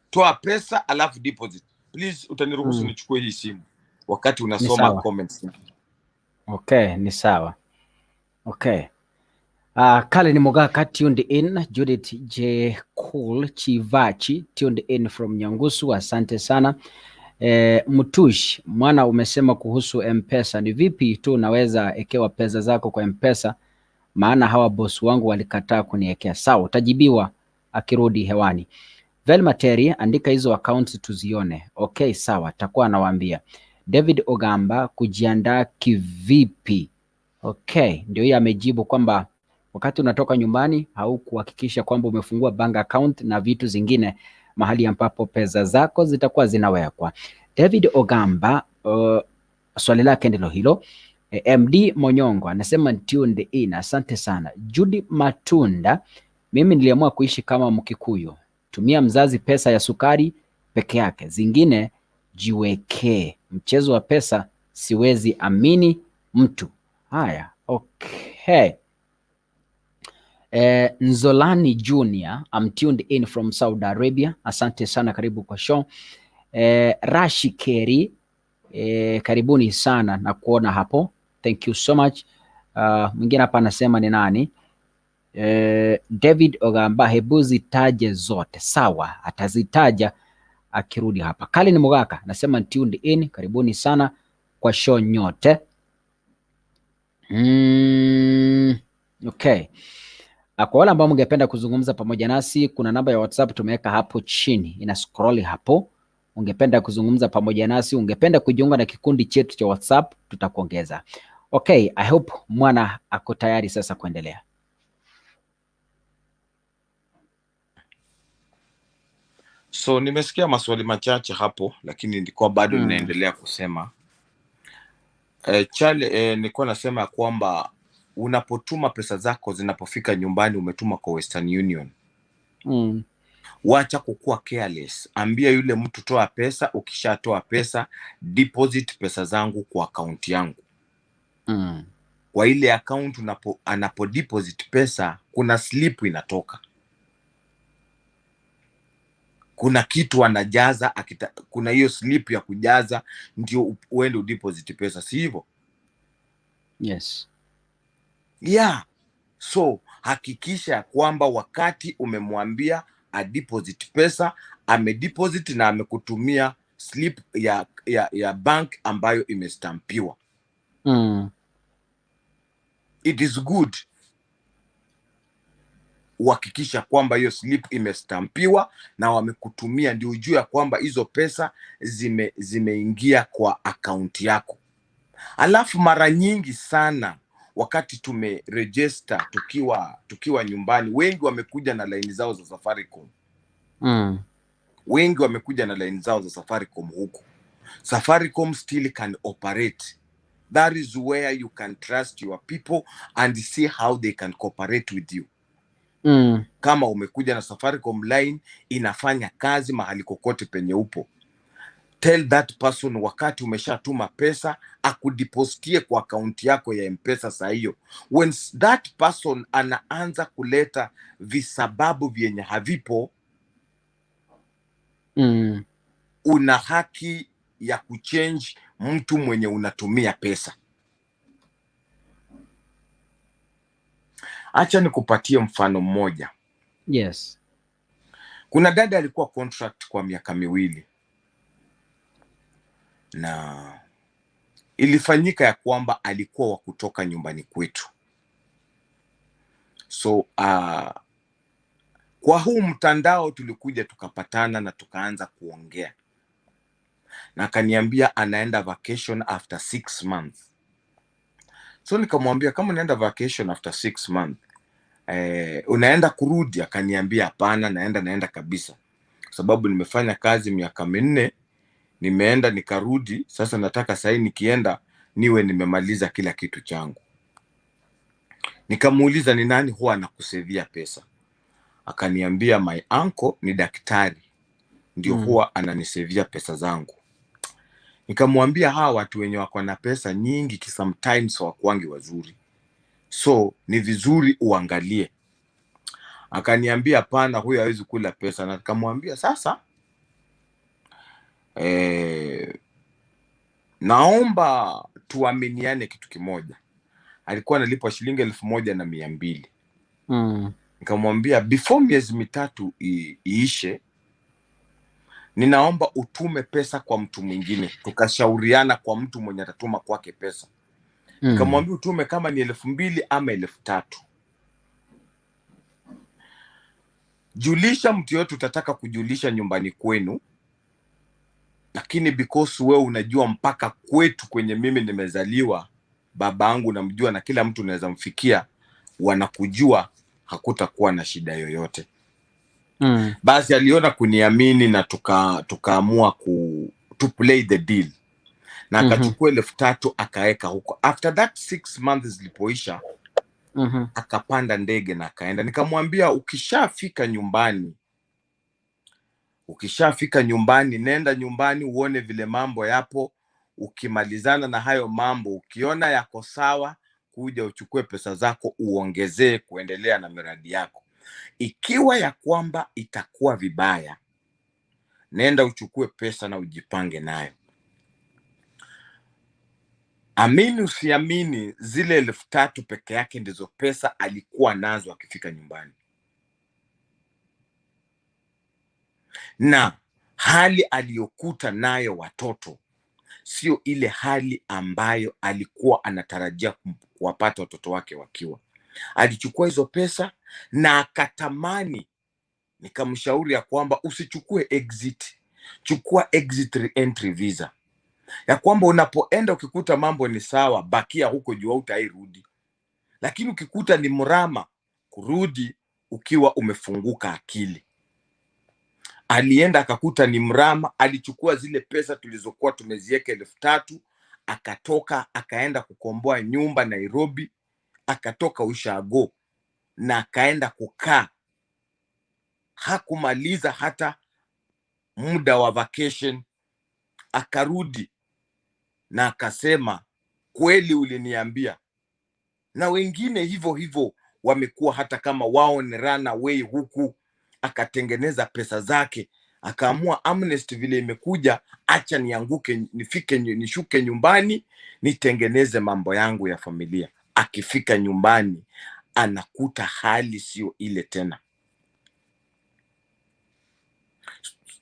Speaker 6: Toa pesa alafu deposit. Please, utaniruhusu nichukue hii simu wakati
Speaker 1: Ni
Speaker 6: unasoma
Speaker 1: sawa.
Speaker 6: Comments.
Speaker 1: Okay, ni sawa. Okay. Kalen Mogaka tuned in, Judith J. Cool Chivachi tuned in from Nyangusu, asante sana. Mtush mwana, umesema kuhusu M-Pesa, ni vipi tu unaweza ekewa pesa zako kwa M-Pesa? Maana hawa bosi wangu walikataa kuniekea. Sawa, utajibiwa akirudi hewani. Velma Terry, andika hizo accounts tuzione. Okay, sawa, takuwa anawaambia. David Ogamba, kujiandaa kivipi? Okay, ndio hiyo amejibu kwamba wakati unatoka nyumbani haukuhakikisha kwamba umefungua bank account na vitu zingine mahali ambapo pesa zako zitakuwa zinawekwa. David Ogamba, swali lake ndilo hilo. MD Monyongo anasema tuned in, asante sana. Judy Matunda, mimi niliamua kuishi kama Mkikuyu, tumia mzazi pesa ya sukari peke yake, zingine jiwekee. Mchezo wa pesa siwezi amini mtu. Haya, okay. Nzolani Junior, I'm tuned in from Saudi Arabia. Asante sana, karibu kwa show. Rashi Keri, karibuni sana na kuona hapo. Thank you so much. Mwingine hapa anasema ni nani? David Ogamba, hebu zitaje zote. Sawa, atazitaja akirudi hapa. Kalin Mugaka anasema tuned in, karibuni sana kwa show nyote. Okay. Kwa wale ambao mngependa kuzungumza pamoja nasi, kuna namba ya WhatsApp tumeweka hapo chini, ina scroll hapo. Ungependa kuzungumza pamoja nasi, ungependa kujiunga na kikundi chetu cha WhatsApp, tutakuongeza. Okay, I hope mwana ako tayari sasa kuendelea.
Speaker 6: So nimesikia maswali machache hapo, lakini nilikuwa bado ninaendelea kusema Chale, nilikuwa nasema ya kwamba unapotuma pesa zako zinapofika nyumbani, umetuma kwa Western Union, wacha kukuwa careless. Ambia yule mtu toa pesa, ukishatoa pesa deposit pesa zangu kwa akaunti yangu. Kwa ile account anapo deposit pesa, kuna slip inatoka, kuna kitu anajaza kuna hiyo slip ya kujaza ndio uende udeposit pesa, si hivyo?
Speaker 1: Yes.
Speaker 6: Yeah. So hakikisha kwamba wakati umemwambia adeposit pesa, amedeposit na amekutumia slip ya bank ambayo imestampiwa. It is good uhakikisha kwamba hiyo slip imestampiwa na wamekutumia, ndio ujue ya kwamba hizo pesa zimeingia kwa akaunti yako. Alafu mara nyingi sana wakati tumeregister tukiwa nyumbani, wengi wamekuja na laini zao za Safaricom. Wengi wamekuja na laini zao za Safaricom huku. Safaricom still can operate. That is where you can trust your people and see how they can cooperate with you. Kama umekuja na Safaricom line inafanya kazi mahali kokote penye upo. Tell that person wakati umeshatuma pesa akudepositie kwa akaunti yako ya M-Pesa saa hiyo. When that person anaanza kuleta visababu vyenye havipo, una haki ya kuchange mtu mwenye unatumia pesa. Acha nikupatie mfano mmoja.
Speaker 1: Yes.
Speaker 6: Kuna dada alikuwa contract kwa miaka 2 na ilifanyika ya kwamba alikuwa wa kutoka nyumbani kwetu. So kwa huu mtandao tulikuja tukapatana na tukaanza kuongea, na akaniambia anaenda vacation after 6 months. So nikamwambia kama unaenda vacation after 6 months, unaenda kurudi? Akaniambia hapana, naenda kabisa, kwa sababu nimefanya kazi miaka 4, nimeenda nikarudi, sasa nataka sahi nikienda niwe nimemaliza kila kitu changu. Nikamuuliza ni nani huwa anakusevia pesa? Akaniambia my uncle ni daktari, ndio huwa ananisevia pesa zangu. Nikamwambia hawa watu wenye wako na pesa nyingi sometimes hawakuangi wazuri, so ni vizuri uangalie. Akaniambia hapana, huyu hawezi kula pesa. Na nikamwambia sasa, naomba tuaminiane kitu kimoja. Alikuwa analipwa shilingi 1,200. Nikamwambia before miezi 3 iishe, ninaomba utume pesa kwa mtu mwingine. Tukashauriana kwa mtu mwenye atatuma kwake pesa. Nikamwambia utume kama ni 2,000 ama 3,000. Julisha mtu yote utataka kujulisha nyumbani kwenu, lakini because wewe unajua mpaka kwetu kwenye mimi nimezaliwa, babangu namjua na kila mtu unaweza mfikia, wanakujua, hakutakuwa na shida yoyote. Basi aliona kuniamini na tukaamua to play the deal. Na akachukua 3,000 akaeka huko. After that 6 months zilipoisha, akapanda ndege na akaenda. Nikamwambia ukishafika nyumbani, nenda nyumbani uone vile mambo yapo. Ukimalizana na hayo mambo, ukiona yako sawa, kuja uchukue pesa zako uongezee kuendelea na miradi yako. Ikiwa ya kwamba itakuwa vibaya, nenda uchukue pesa na ujipange nayo. Amini usiamini, zile 3,000 peke yake ndizo pesa alikuwa nazo akifika nyumbani. Na hali aliyokuta nayo watoto sio ile hali ambayo alikuwa anatarajia kuwapata watoto wake wakiwa. Alichukua hizo pesa na akatamani, nikamshauri ya kwamba usichukue exit, chukua exit re-entry visa. Ya kwamba unapoenda ukikuta mambo ni sawa, bakia huko juu hautairudi. Lakini ukikuta ni mrama, kurudi ukiwa umefunguka akili. Alienda akakuta ni mrama, alichukua zile pesa tulizokuwa tumeziweka 3,000, akatoka akaenda kukomboa nyumba Nairobi, akatoka ushago na akaenda kukaa. Hakumaliza hata muda wa vacation, akarudi na akasema kweli uliniambia. Na wengine hivyo hivyo wamekuwa hata kama wao ni runaway huku, akatengeneza pesa zake, akaamua amnesty vile imekuja, acha nianguke, nifike, nishuke nyumbani nitengeneze mambo yangu ya familia. Akifika nyumbani anakuta hali sio ile tena.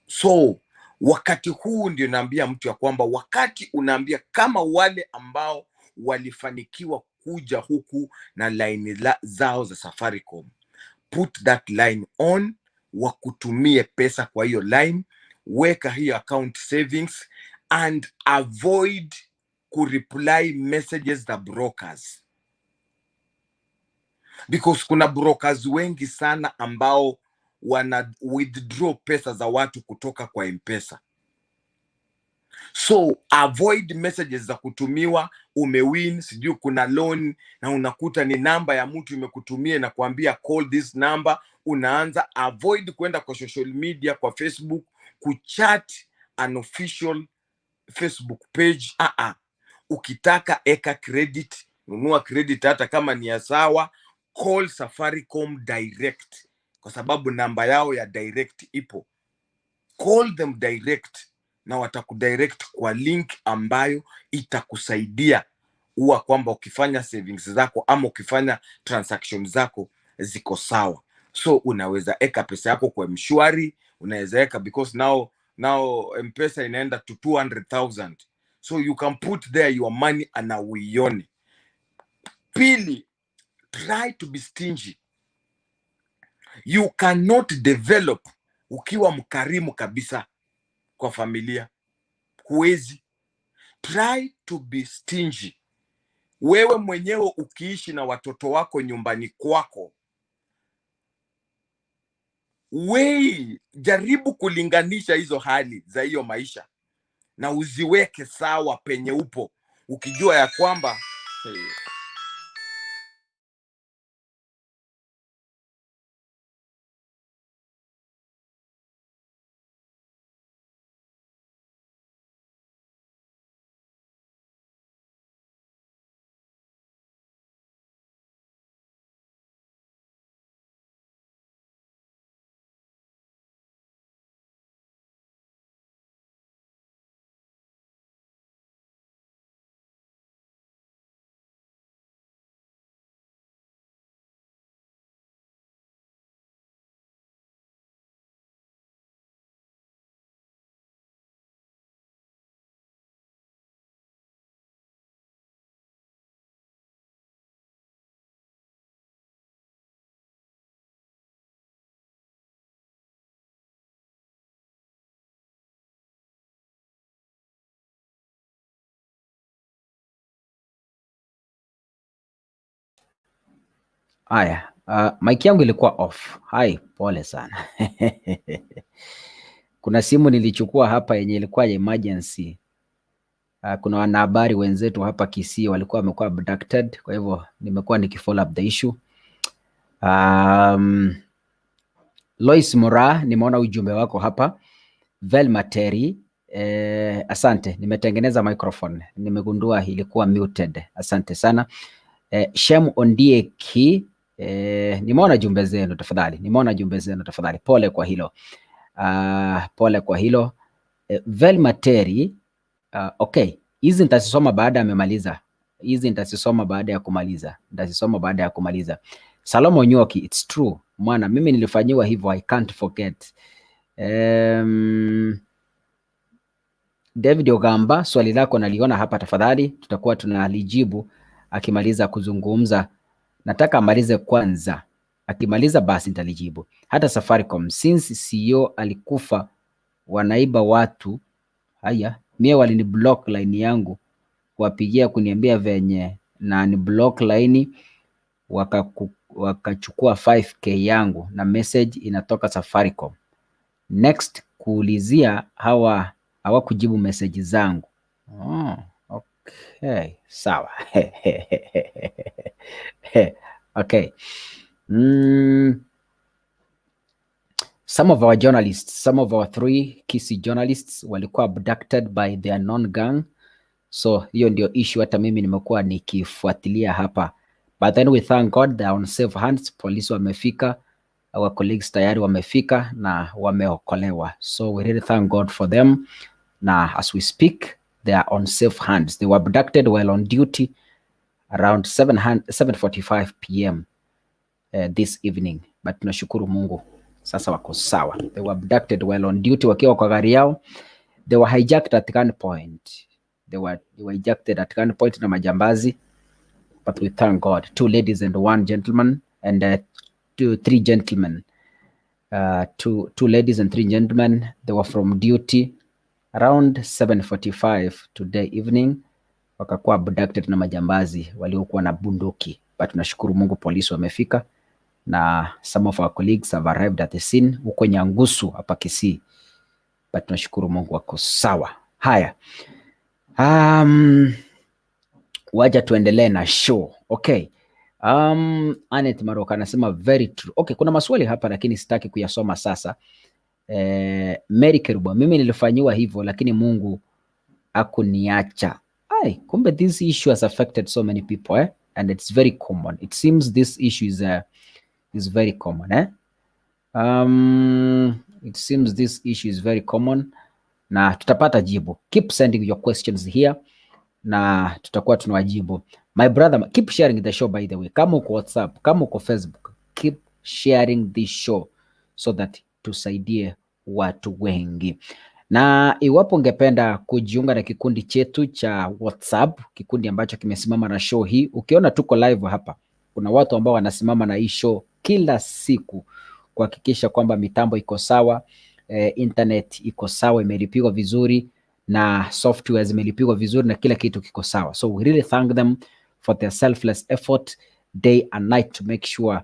Speaker 6: So wakati huu ndio naambia mtu ya kwamba wakati unaambia kama wale ambao walifanikiwa kuja huku na line zao za Safaricom, put that line on, wakutumie pesa kwa hiyo line, weka hiyo account savings and avoid kureply messages za brokers. Because kuna brokers wengi sana ambao wana withdraw pesa za watu kutoka kwa M-Pesa. So avoid messages za kutumiwa umewin, sijui kuna loan, na unakuta ni namba ya mtu imekutumia na kuambia call this number. Unaanza avoid kwenda kwa social media, kwa Facebook kuchat an official Facebook page. Ukitaka eka credit, nunua credit hata kama ni ya sawa, call Safaricom direct kwa sababu namba yao ya direct ipo. Call them direct na watakudirect kwa link ambayo itakusaidia uwa kwamba ukifanya savings zako ama ukifanya transaction zako ziko sawa. So unaweza eka pesa yako kwa M-Shwari, unaweza eka because now M-Pesa inaenda to 200,000. So you can put there your money na uione. Pili, try to be stingy. You cannot develop ukiwa mkarimu kabisa kwa familia. Huwezi. Try to be stingy. Wewe mwenyewe ukiishi na watoto wako nyumbani kwako, we jaribu kulinganisha hizo hali za hiyo maisha na uziweke sawa penye upo, ukijua ya kwamba hey,
Speaker 1: Haya, mic yangu ilikuwa off. Hai, pole sana. Kuna simu nilichukua hapa yenye ilikuwa ya emergency. Kuna wanahabari wenzetu hapa Kisii walikuwa wamekuwa abducted, kwa hivyo nimekuwa nikifollow up the issue. Lois Mora, nimeona ujumbe wako hapa. Velma Terry, asante, nimetengeneza microphone, nimegundua ilikuwa muted. Asante sana. Shem Ondieki, nimeona jumbe zenu tafadhali, nimeona jumbe zenu tafadhali, pole kwa hilo. Pole kwa hilo. Velma Terry, okay, hizi nitazisoma baada ya amemaliza. Hizi nitazisoma baada ya kumaliza, nitazisoma baada ya kumaliza. Salomo Nyoki, it's true mwana, mimi nilifanyiwa hivyo, I can't forget. David Ogamba, swali lako naliona hapa, tafadhali tutakuwa tunalijibu akimaliza kuzungumza. Nataka amalize kwanza, akimaliza basi nitalijibu. Hata Safaricom since CEO alikufa wanaiba watu. Haya, mie walini block line yangu kuwapigia kuniambia venye na ni block line wakachukua 5K yangu na message inatoka Safaricom. Next kuulizia hawa hawakujibu message zangu. Oh, okay, sawa. Okay. Some of our journalists, some of our three Kisii journalists walikuwa abducted by their known gang. So hiyo ndio issue hata mimi nimekuwa nikifuatilia hapa. But then we thank God they are on safe hands. Polisi wamefika, our colleagues tayari wamefika na wameokolewa. So we really thank God for them. Na as we speak, they are on safe hands. They were abducted while on duty around 7:45 p.m. This evening. But tunashukuru Mungu sasa wako sawa. They were abducted while on duty wakiwa kwa gari yao. They were hijacked at gunpoint. They were hijacked at gunpoint na majambazi. But we thank God. Two ladies and one gentleman and two, three gentlemen. Two ladies and three gentlemen. They were from duty around 7:45 today evening, wakakuwa abducted na majambazi waliokuwa na bunduki. But tunashukuru Mungu polisi wamefika na some of our colleagues have arrived at the scene huko Nyangusu hapa Kisii, but tunashukuru Mungu wako sawa. Haya, waja tuendelee na show. Okay. Anet Maroka anasema very true. Okay, kuna maswali hapa lakini sitaki kuyasoma sasa. Mary Kerubo, mimi nilifanyiwa hivyo lakini Mungu hakuniacha. Ai, kumbe this issue has affected so many people, eh? And it's very common. It seems this issue is very common, eh? It seems this issue is very common na tutapata jibu. Keep sending your questions here na tutakuwa tunawajibu. My brother, keep sharing the show, by the way. Kama uko WhatsApp, kama uko Facebook, keep sharing this show so that tusaidie watu wengi. Na iwapo ungependa kujiunga na kikundi chetu cha WhatsApp, kikundi ambacho kimesimama na show hii, ukiona tuko live hapa, kuna watu ambao wanasimama na hii show kila siku kuhakikisha kwamba mitambo iko sawa, internet iko sawa, imelipiwa vizuri na software zimelipiwa vizuri na kila kitu kiko sawa. So we really thank them for their selfless effort day and night to make sure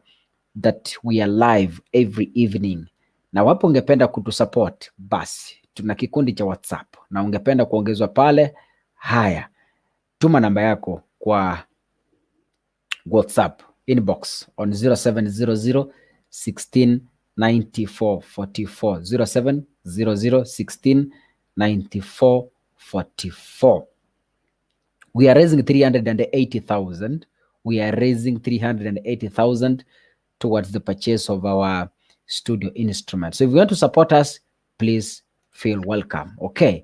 Speaker 1: that we are live every evening. Na iwapo ungependa kutusupport, basi tuna kikundi cha WhatsApp na ungependa kuongezwa pale, haya, tuma namba yako kwa WhatsApp inbox on 0700 16 94 44, 0700 16 94 44. We are raising 380,000. We are raising 380,000 towards the purchase of our studio instrument. So if you want to support us, please feel welcome. Okay.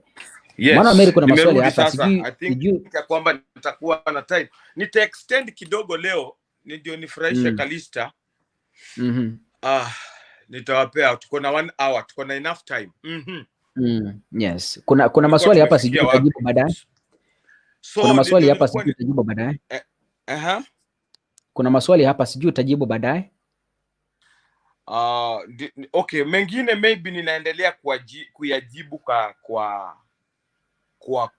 Speaker 6: Yes,
Speaker 1: Mwana Mary, kuna maswali
Speaker 6: nimerudi
Speaker 1: hapa
Speaker 6: sasa.
Speaker 1: sijui
Speaker 6: I think
Speaker 1: sijui
Speaker 6: ya kwamba nitakuwa na time. Nita extend kidogo leo ndio nifurahishe Kalista. Ah, nitawapea, tuko na one hour, tuko na enough time.
Speaker 1: Yes. Kuna
Speaker 6: Tulikuwa
Speaker 1: maswali hapa sijui
Speaker 6: tumefikia wapi?
Speaker 1: utajibu baadaye.
Speaker 6: So
Speaker 1: Kuna maswali
Speaker 6: ndio
Speaker 1: hapa
Speaker 6: nilikuwa
Speaker 1: sijui utajibu baadaye.
Speaker 6: Aha.
Speaker 1: Kuna maswali hapa sijui utajibu baadaye.
Speaker 6: Okay, mengine maybe ninaendelea kuyajibu kwa kwa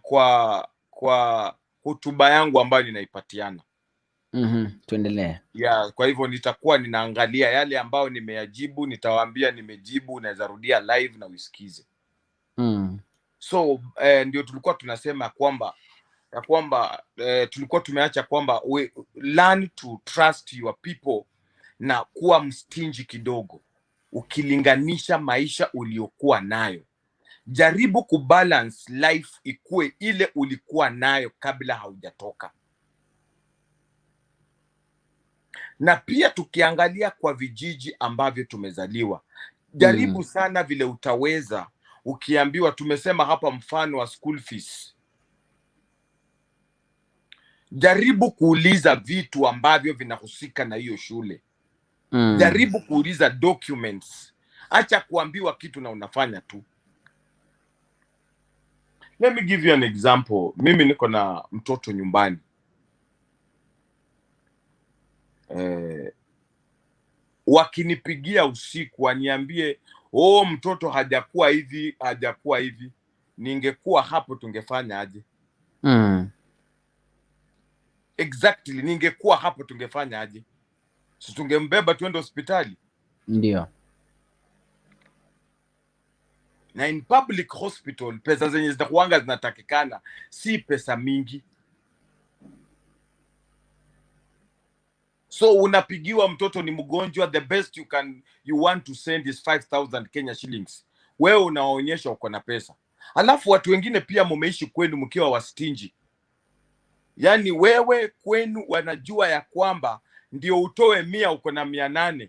Speaker 6: kwa kwa hotuba yangu ambayo ninaipatiana.
Speaker 1: Tuendelee.
Speaker 6: Yeah, kwa hivyo nitakuwa ninaangalia yale ambayo nimeyajibu, nitawaambia nimejibu, unaweza rudia live na uisikize. So ndio tulikuwa tunasema kwamba tulikuwa tumeacha kwamba we learn to trust your people na kuwa mstingy kidogo ukilinganisha maisha uliokuwa nayo. Jaribu kubalance life ikue ile ulikuwa nayo kabla haujatoka. Na pia tukiangalia kwa vijiji ambavyo tumezaliwa, jaribu sana vile utaweza. Ukiambiwa, tumesema hapa mfano wa school fees, jaribu kuuliza vitu ambavyo vinahusika na hiyo shule. Jaribu kuuliza documents. Acha kuambiwa kitu na unafanya tu. Let me give you an example. Mimi niko na mtoto nyumbani. Wakinipigia usiku waniambie, oh, mtoto hajakuwa hivi, hajakuwa hivi, ningekuwa hapo tungefanya aje? Exactly, ningekuwa hapo tungefanya aje? Si tungembeba tuende hospitali?
Speaker 1: Ndio.
Speaker 6: Na in public hospital pesa zenye zitakuanga zinatakikana si pesa mingi. So unapigiwa mtoto ni mgonjwa, the best you want to send is 5,000 Kenya shillings. Wewe unaonyesha uko na pesa. Alafu watu wengine pia mumeishi kwenu mkiwa wastingy. Yaani wewe kwenu wanajua ya kwamba ndio utoe 100 uko na 800.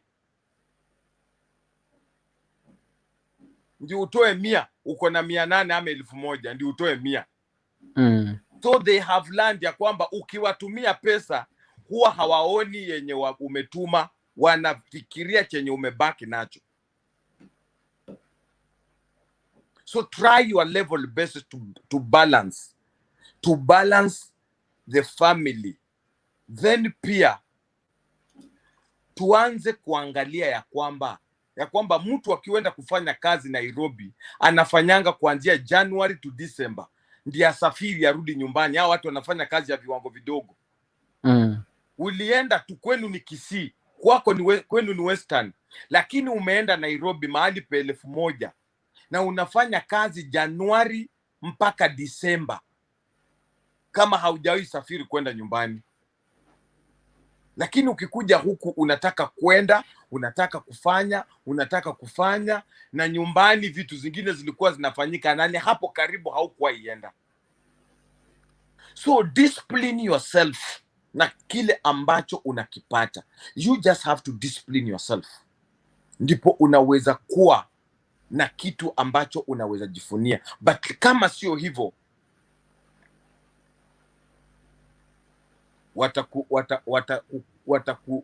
Speaker 6: Ndio utoe 100 uko na 800 ama 1000, ndio utoe 100. So they have learned ya kwamba ukiwatumia pesa huwa hawaoni yenye umetuma, wanafikiria chenye umebaki nacho. So try your level best to balance the family. Then pia tuanze kuangalia ya kwamba mtu akienda kufanya kazi Nairobi anafanyanga kuanzia January to December, ndiye asafiri arudi nyumbani. Hao watu wanafanya kazi ya viwango vidogo. Ulienda tu, kwenu ni Kisii, kwako ni kwenu ni Western, lakini umeenda Nairobi mahali pa 1000 na unafanya kazi Januari mpaka Disemba kama haujawahi safiri kwenda nyumbani. Lakini ukikuja huku unataka kwenda, unataka kufanya, unataka kufanya, na nyumbani vitu zingine zilikuwa zinafanyika nani hapo karibu haukuwaienda. So discipline yourself na kile ambacho unakipata. You just have to discipline yourself. Ndipo unaweza kuwa na kitu ambacho unaweza jifunia. But kama sio hivyo,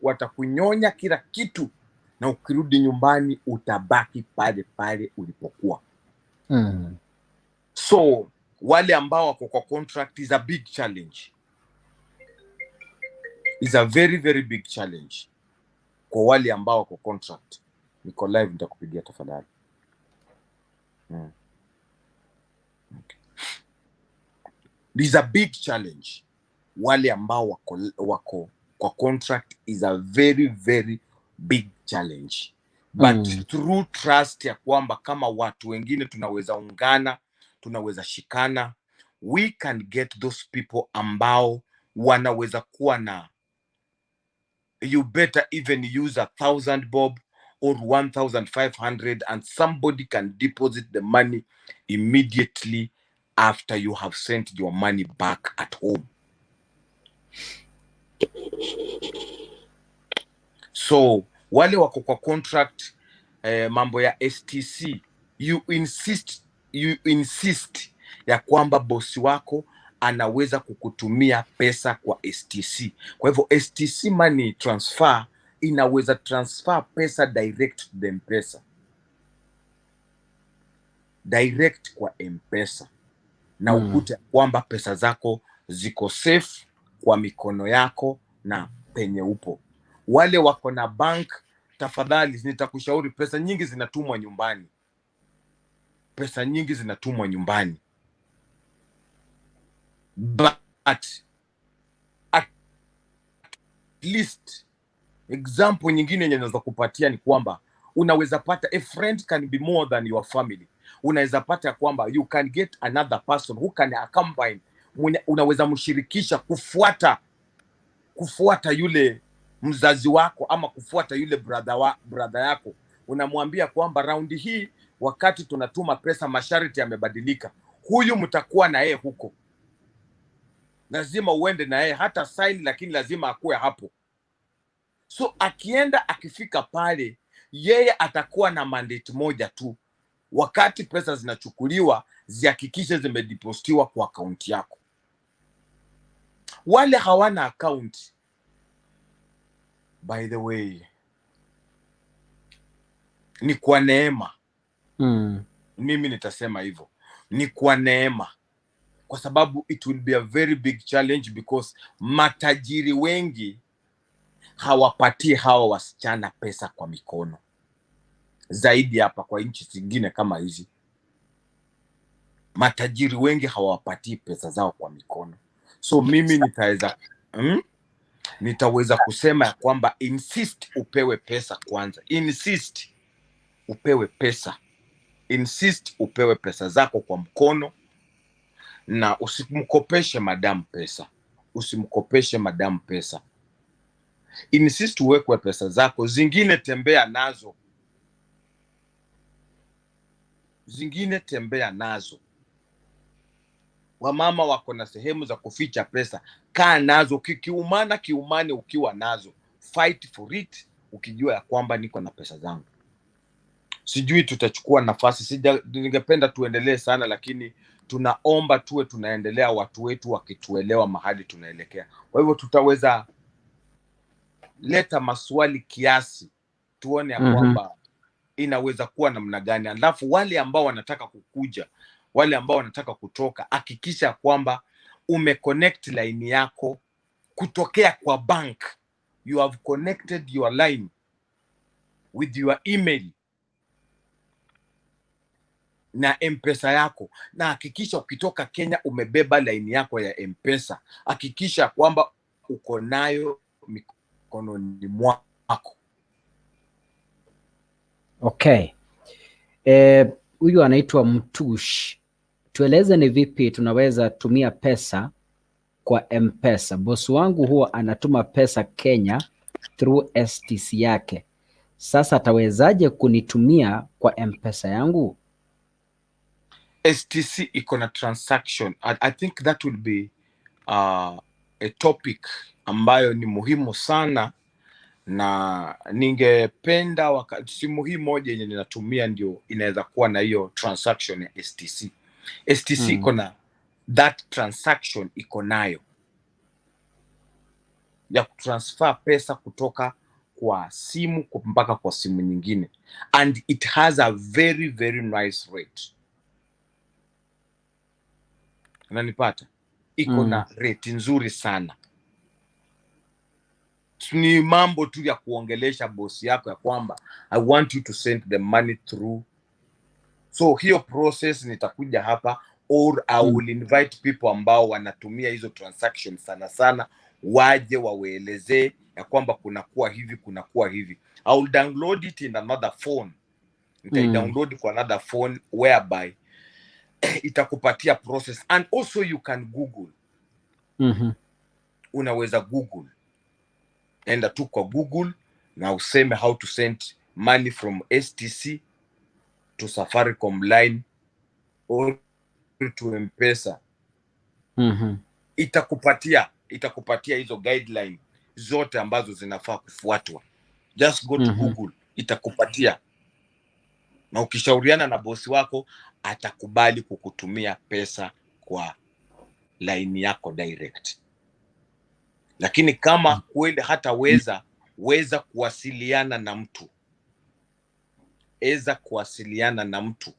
Speaker 6: watakunyonya kila kitu, na ukirudi nyumbani utabaki pale pale ulipokuwa. So wale ambao wako kwa contract is a big challenge. Is a very, very big challenge kwa wale ambao wako contract. Niko live, nitakupigia tafadhali. Okay. Is a big challenge. Wale ambao wako kwa contract is a very, very big challenge. But through trust ya kwamba kama watu wengine tunaweza ungana, tunaweza shikana, we can get those people ambao wanaweza kuwa na, you better even use 1,000 bob or 1,500 and somebody can deposit the money immediately after you have sent your money back at home. So wale wako kwa contract, mambo ya STC, you insist ya kwamba bosi wako anaweza kukutumia pesa kwa STC. Kwa hivyo STC money transfer inaweza transfer pesa direct to the M-Pesa. Direct kwa M-Pesa. Na ukute kwamba pesa zako ziko safe kwa mikono yako na penye upo. Wale wako na bank, tafadhali nitakushauri, pesa nyingi zinatumwa nyumbani. Pesa nyingi zinatumwa nyumbani. But at least example nyingine yenye naweza kupatia ni kwamba unaweza pata, a friend can be more than your family. Unaweza pata kwamba you can get another person who can accompany, mwenye unaweza mshirikisha kufuata yule mzazi wako ama kufuata yule brother yako. Unamwambia kwamba raundi hii wakati tunatuma pesa masharti yamebadilika, huyu mtakuwa na yeye huko, lazima uende na yeye, hata sign, lakini lazima akuwe hapo. So akienda, akifika pale, yeye atakuwa na mandate moja tu: wakati pesa zinachukuliwa, zihakikishe zimedepositiwa kwa akaunti yako. Wale hawana account, by the way, ni kwa neema. Mimi nitasema hivyo, ni kwa neema, kwa sababu it will be a very big challenge because matajiri wengi hawapatii hawa wasichana pesa kwa mikono, zaidi hapa kwa nchi zingine kama hizi. Matajiri wengi hawapatii pesa zao kwa mikono. So mimi nitaweza kusema ya kwamba insist upewe pesa kwanza, insist upewe pesa, insist upewe pesa zako kwa mkono, na usimkopeshe madamu pesa, usimkopeshe madamu pesa. Insist uwekwe pesa zako, zingine tembea nazo, zingine tembea nazo. Wamama wako na sehemu za kuficha pesa, kaa nazo. Kikiumana kiumane ukiwa nazo, fight for it ukijua ya kwamba niko na pesa zangu. Sijui tutachukua nafasi, ningependa tuendelee sana, lakini tunaomba tuwe tunaendelea, watu wetu wakituelewa mahali tunaelekea. Kwa hivyo tutaweza leta maswali kiasi, tuone ya kwamba inaweza kuwa namna gani. Alafu wale ambao wanataka kukuja, wale ambao wanataka kutoka, hakikisha kwamba umeconnect line yako kutokea kwa bank. You have connected your line with your email na M-Pesa yako, na hakikisha ukitoka Kenya umebeba line yako ya M-Pesa. Hakikisha kwamba uko nayo mikononi mwako.
Speaker 1: Okay. Huyu anaitwa Mtush. Tueleze ni vipi tunaweza tumia pesa kwa M-Pesa. Bosi wangu huwa anatuma pesa Kenya through STC yake. Sasa atawezaje kunitumia kwa M-Pesa yangu?
Speaker 6: STC iko na transaction. I think that will be a topic ambayo ni muhimu sana, na ningependa simu hii moja yenye ninatumia ndio inaweza kuwa na hiyo transaction ya STC. STC iko na that transaction, iko nayo ya kutransfer pesa kutoka kwa simu mpaka kwa simu nyingine, and it has a very very nice rate. Unanipata? Iko na rate nzuri sana. Ni mambo tu ya kuongelesha bosi yako ya kwamba I want you to send the money through. So hiyo process nitakuja hapa or I will invite people ambao wanatumia hizo transaction sana sana, waje wawaelezee ya kwamba kunakuwa hivi, kunakuwa hivi. I will download it in another phone. Nitaidownload kwa another phone whereby itakupatia process, and also you can Google. Unaweza Google, enda tu kwa Google na useme how to send money from STC to Safaricom line or to M-Pesa. Itakupatia hizo guideline zote ambazo zinafaa kufuatwa. Just go to Google, itakupatia, na ukishauriana na bosi wako atakubali kukutumia pesa kwa line yako direct. Lakini kama kweli hataweza, weza kuwasiliana na mtu, weza kuwasiliana na mtu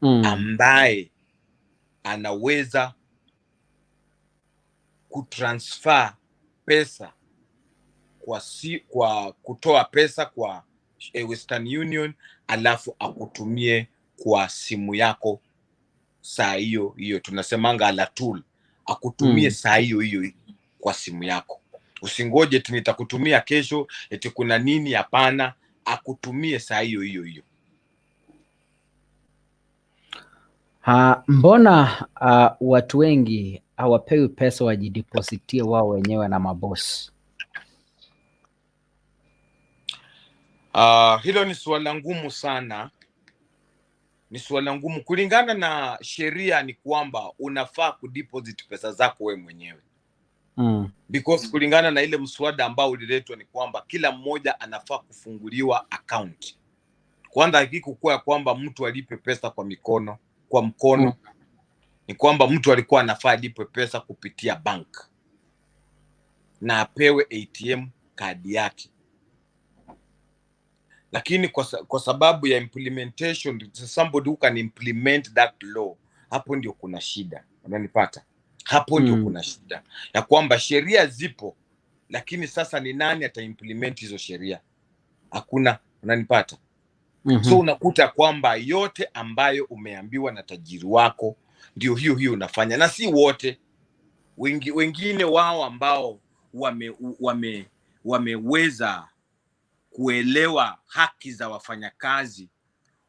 Speaker 6: ambaye anaweza kutransfer pesa kwa kutoa pesa kwa Western Union alafu akutumie kwa simu yako saa hiyo hiyo, tunasemanga ala tool, akutumie saa hiyo hiyo kwa simu yako. Usingoje eti nitakutumia kesho, eti kuna nini. Hapana, akutumie saa hiyo hiyo hiyo.
Speaker 1: Mbona watu wengi hawapewi pesa wajidepositie wao wenyewe na mabosi?
Speaker 6: Hilo ni suala ngumu sana, ni suala ngumu. Kulingana na sheria ni kwamba unafaa kudeposit pesa zako wewe mwenyewe. Because kulingana na ile mswada ambao uliletwa ni kwamba kila mmoja anafaa kufunguliwa account. Kwanza hakikukuwa ya kwamba mtu alipe pesa kwa mikono, kwa mkono. Ni kwamba mtu alikuwa anafaa alipe pesa kupitia bank na apewe ATM kadi yake. Lakini kwa sababu ya implementation, somebody who can implement that law, hapo ndio kuna shida. Unanipata? Hapo ndio kuna shida ya kwamba sheria zipo, lakini sasa ni nani ataimplement hizo sheria? Hakuna. Unanipata? So unakuta kwamba yote ambayo umeambiwa na tajiri wako ndio hiyo hiyo unafanya, na si wote. Wengine wao ambao wameweza kuelewa haki za wafanyakazi,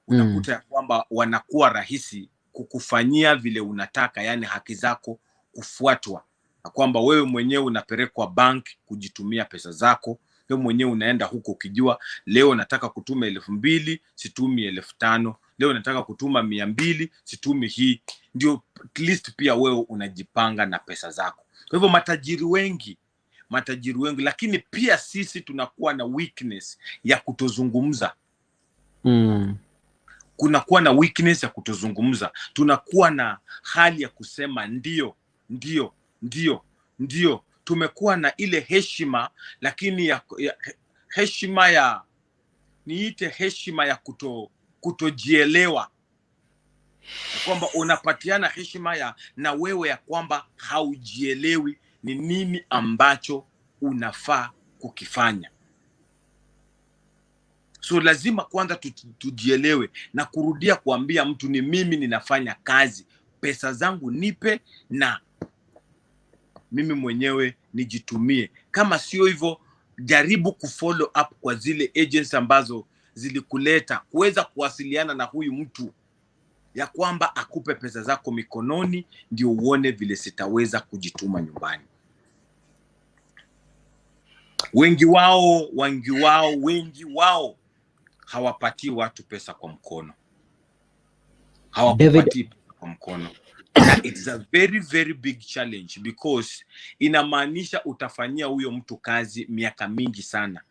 Speaker 6: unakuta ya kwamba wanakuwa rahisi kukufanyia vile unataka, yani haki zako kufuatwa, na kwamba wewe mwenyewe unapelekwa bank kujitumia pesa zako, wewe mwenyewe unaenda huko ukijua leo nataka kutuma 2,000, situmi 5,000, leo nataka kutuma 200, situmi hii. Ndio at least pia wewe unajipanga na pesa zako. Kwa hivyo matajiri wengi, lakini pia sisi tunakuwa na weakness ya kutozungumza. Kunakuwa na weakness ya kutozungumza. Tunakuwa na hali ya kusema ndio, ndio, ndio, ndio. Tumekuwa na ile heshima, lakini ya heshima ya, niite heshima ya kutojielewa. Kwamba unapatiana heshima ya na wewe ya kwamba haujielewi ni nini ambacho unafaa kukifanya. So lazima kwanza tujielewe na kurudia kuambia mtu ni mimi ninafanya kazi, pesa zangu nipe na mimi mwenyewe nijitumie. Kama sio hivyo, jaribu kufollow up kwa zile agents ambazo zilikuleta, kuweza kuwasiliana na huyu mtu ya kwamba akupe pesa zako mikononi ndio uone vile sitaweza kujituma nyumbani. Wengi wao hawapatii watu pesa kwa mkono. Hawapatii pesa kwa mkono. Na it's a very, very big challenge because inamaanisha utafanyia huyo mtu kazi miaka mingi sana,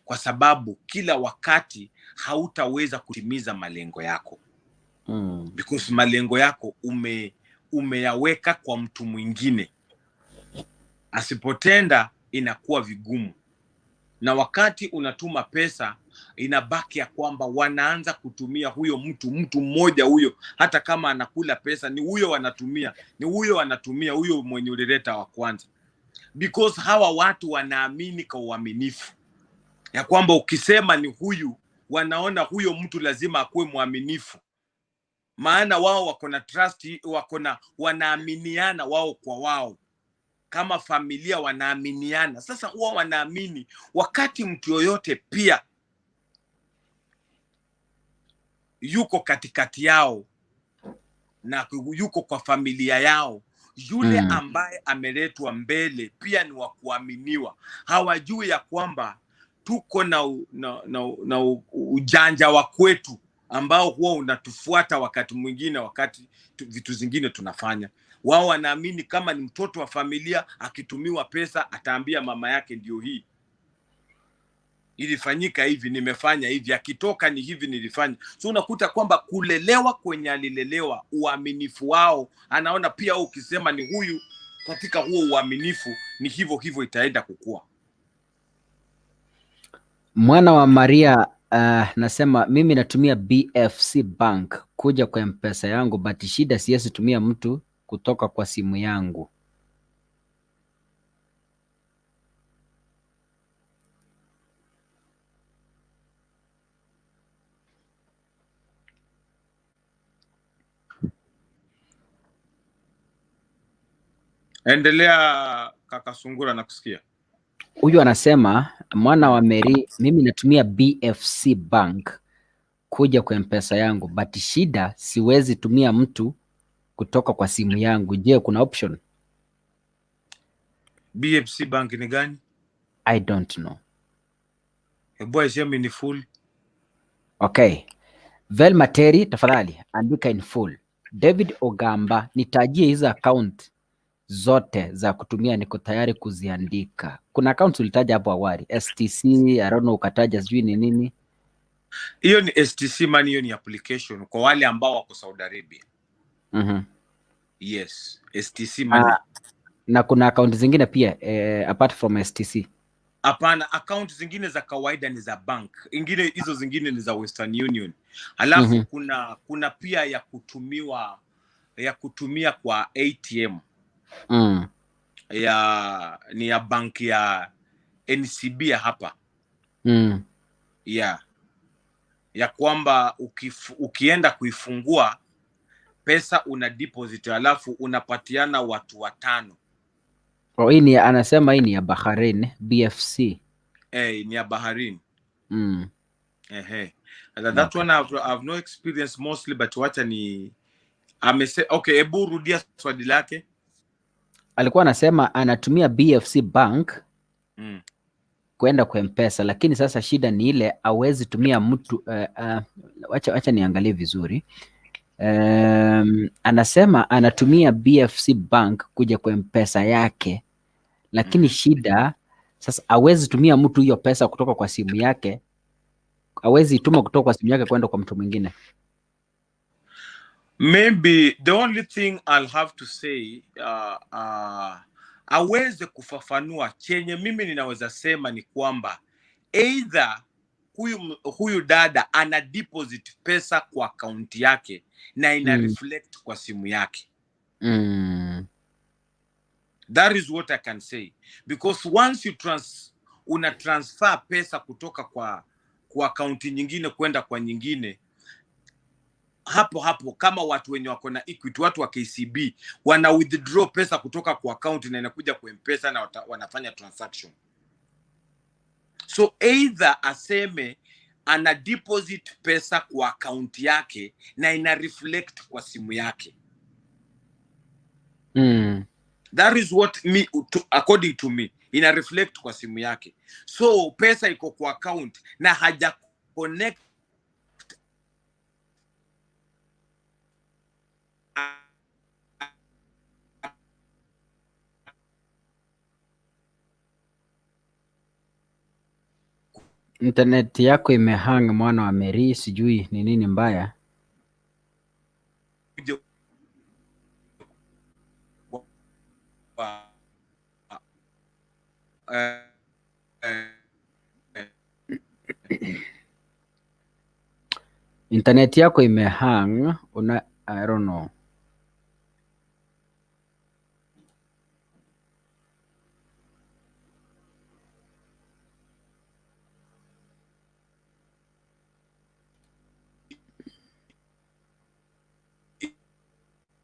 Speaker 6: kwa sababu kila wakati hautaweza kutimiza malengo yako. Because malengo yako umeyaweka kwa mtu mwingine. Asipotenda inakuwa vigumu. Na wakati unatuma pesa inabaki ya kwamba wanaanza kutumia huyo mtu mmoja huyo, hata kama anakula pesa ni huyo wanatumia, ni huyo wanatumia, huyo mwenye ulileta wa kwanza. Because hawa watu wanaamini kwa uaminifu ya kwamba ukisema ni huyu, wanaona huyo mtu lazima akuwe mwaminifu. Maana wao wako na trust, wanaaminiana wao kwa wao. Kama familia wanaaminiana. Sasa huwa wanaamini wakati mtu yoyote pia yuko katikati yao na yuko kwa familia yao, yule ambaye ameletwa mbele pia ni wa kuaminiwa. Hawajui ya kwamba tuko na ujanja wa kwetu ambao huwa unatufuata wakati mwingine, wakati vitu zingine tunafanya. Wao wanaamini kama ni mtoto wa familia akitumiwa pesa ataambia mama yake ndio hii ilifanyika hivi, nimefanya hivi, akitoka ni hivi nilifanya. So unakuta kwamba kulelewa kwenye alilelewa, uaminifu wao, anaona pia ukisema ni huyu, katika huo uaminifu ni hivyo hivyo itaenda kukua.
Speaker 1: Mwana wa Maria, nasema mimi natumia BFC Bank kuja kwa M-Pesa yangu, but shida siwezi tumia mtu kutoka kwa simu yangu.
Speaker 6: Endelea kaka Sungura, nakusikia.
Speaker 1: Huyu anasema mwana wa Mary, mimi natumia BFC Bank kuja kwa mpesa yangu, but shida siwezi tumia mtu kutoka kwa simu yangu. Je, kuna option?
Speaker 7: BFC Bank ni gani?
Speaker 1: I don't know.
Speaker 7: Hebu aiseme ni full.
Speaker 1: Okay. Velma Terry, tafadhali andika in full. David Ogamba, nitajie hizo account zote za kutumia, niko tayari kuziandika. Kuna accounts ulitaja hapo awali, STC, I don't know, ukataja sijui ni nini.
Speaker 7: Hiyo ni STC Money, hiyo ni application kwa wale ambao wako Saudi Arabia. Yes, STC Money.
Speaker 1: Na kuna account zingine pia apart from STC.
Speaker 7: Hapana, account zingine za kawaida ni za bank, ingine hizo zingine ni za Western Union. Alafu kuna pia ya kutumiwa ya kutumia kwa ATM ya ni ya bank ya NCB ya hapa ya kwamba ukienda kuifungua pesa una deposit alafu unapatiana watu watano.
Speaker 1: Oh, hii ni anasema hii ni ya Bahrain BFC.
Speaker 7: Eh, ni ya Bahrain. Ehe. And that one I've no experience mostly, but wacha ni amese, okay, hebu rudia swali lake.
Speaker 1: Alikuwa anasema anatumia BFC Bank kwenda kwa Mpesa, lakini sasa shida ni ile hawezi tumia mtu wacha niangalie vizuri. Anasema anatumia BFC Bank kuja kwa Mpesa yake, lakini shida sasa hawezi tumia mtu hiyo pesa kutoka kwa simu yake, hawezi ituma kutoka kwa simu yake kwenda kwa mtu mwingine.
Speaker 7: Maybe the only thing I'll have to say, aweze kufafanua chenye mimi ninaweza sema ni kwamba either huyu dada ana deposit pesa kwa akaunti yake na ina reflect kwa simu yake. That is what I can say, because once you una transfer pesa kutoka kwa akaunti nyingine kwenda kwa nyingine, hapo hapo kama watu wenye wako na Equity, watu wa KCB wana withdraw pesa kutoka kwa account na inakuja kwa M-Pesa na wanafanya transaction. So either aseme ana deposit pesa kwa account yake na ina reflect kwa simu yake. That is what me according to me ina reflect kwa simu yake. So pesa iko kwa account na haja connect
Speaker 1: Internet yako imehang mwana wa Mary, sijui ni nini mbaya.
Speaker 7: Kuja kwa,
Speaker 1: Internet yako imehang, una I don't know.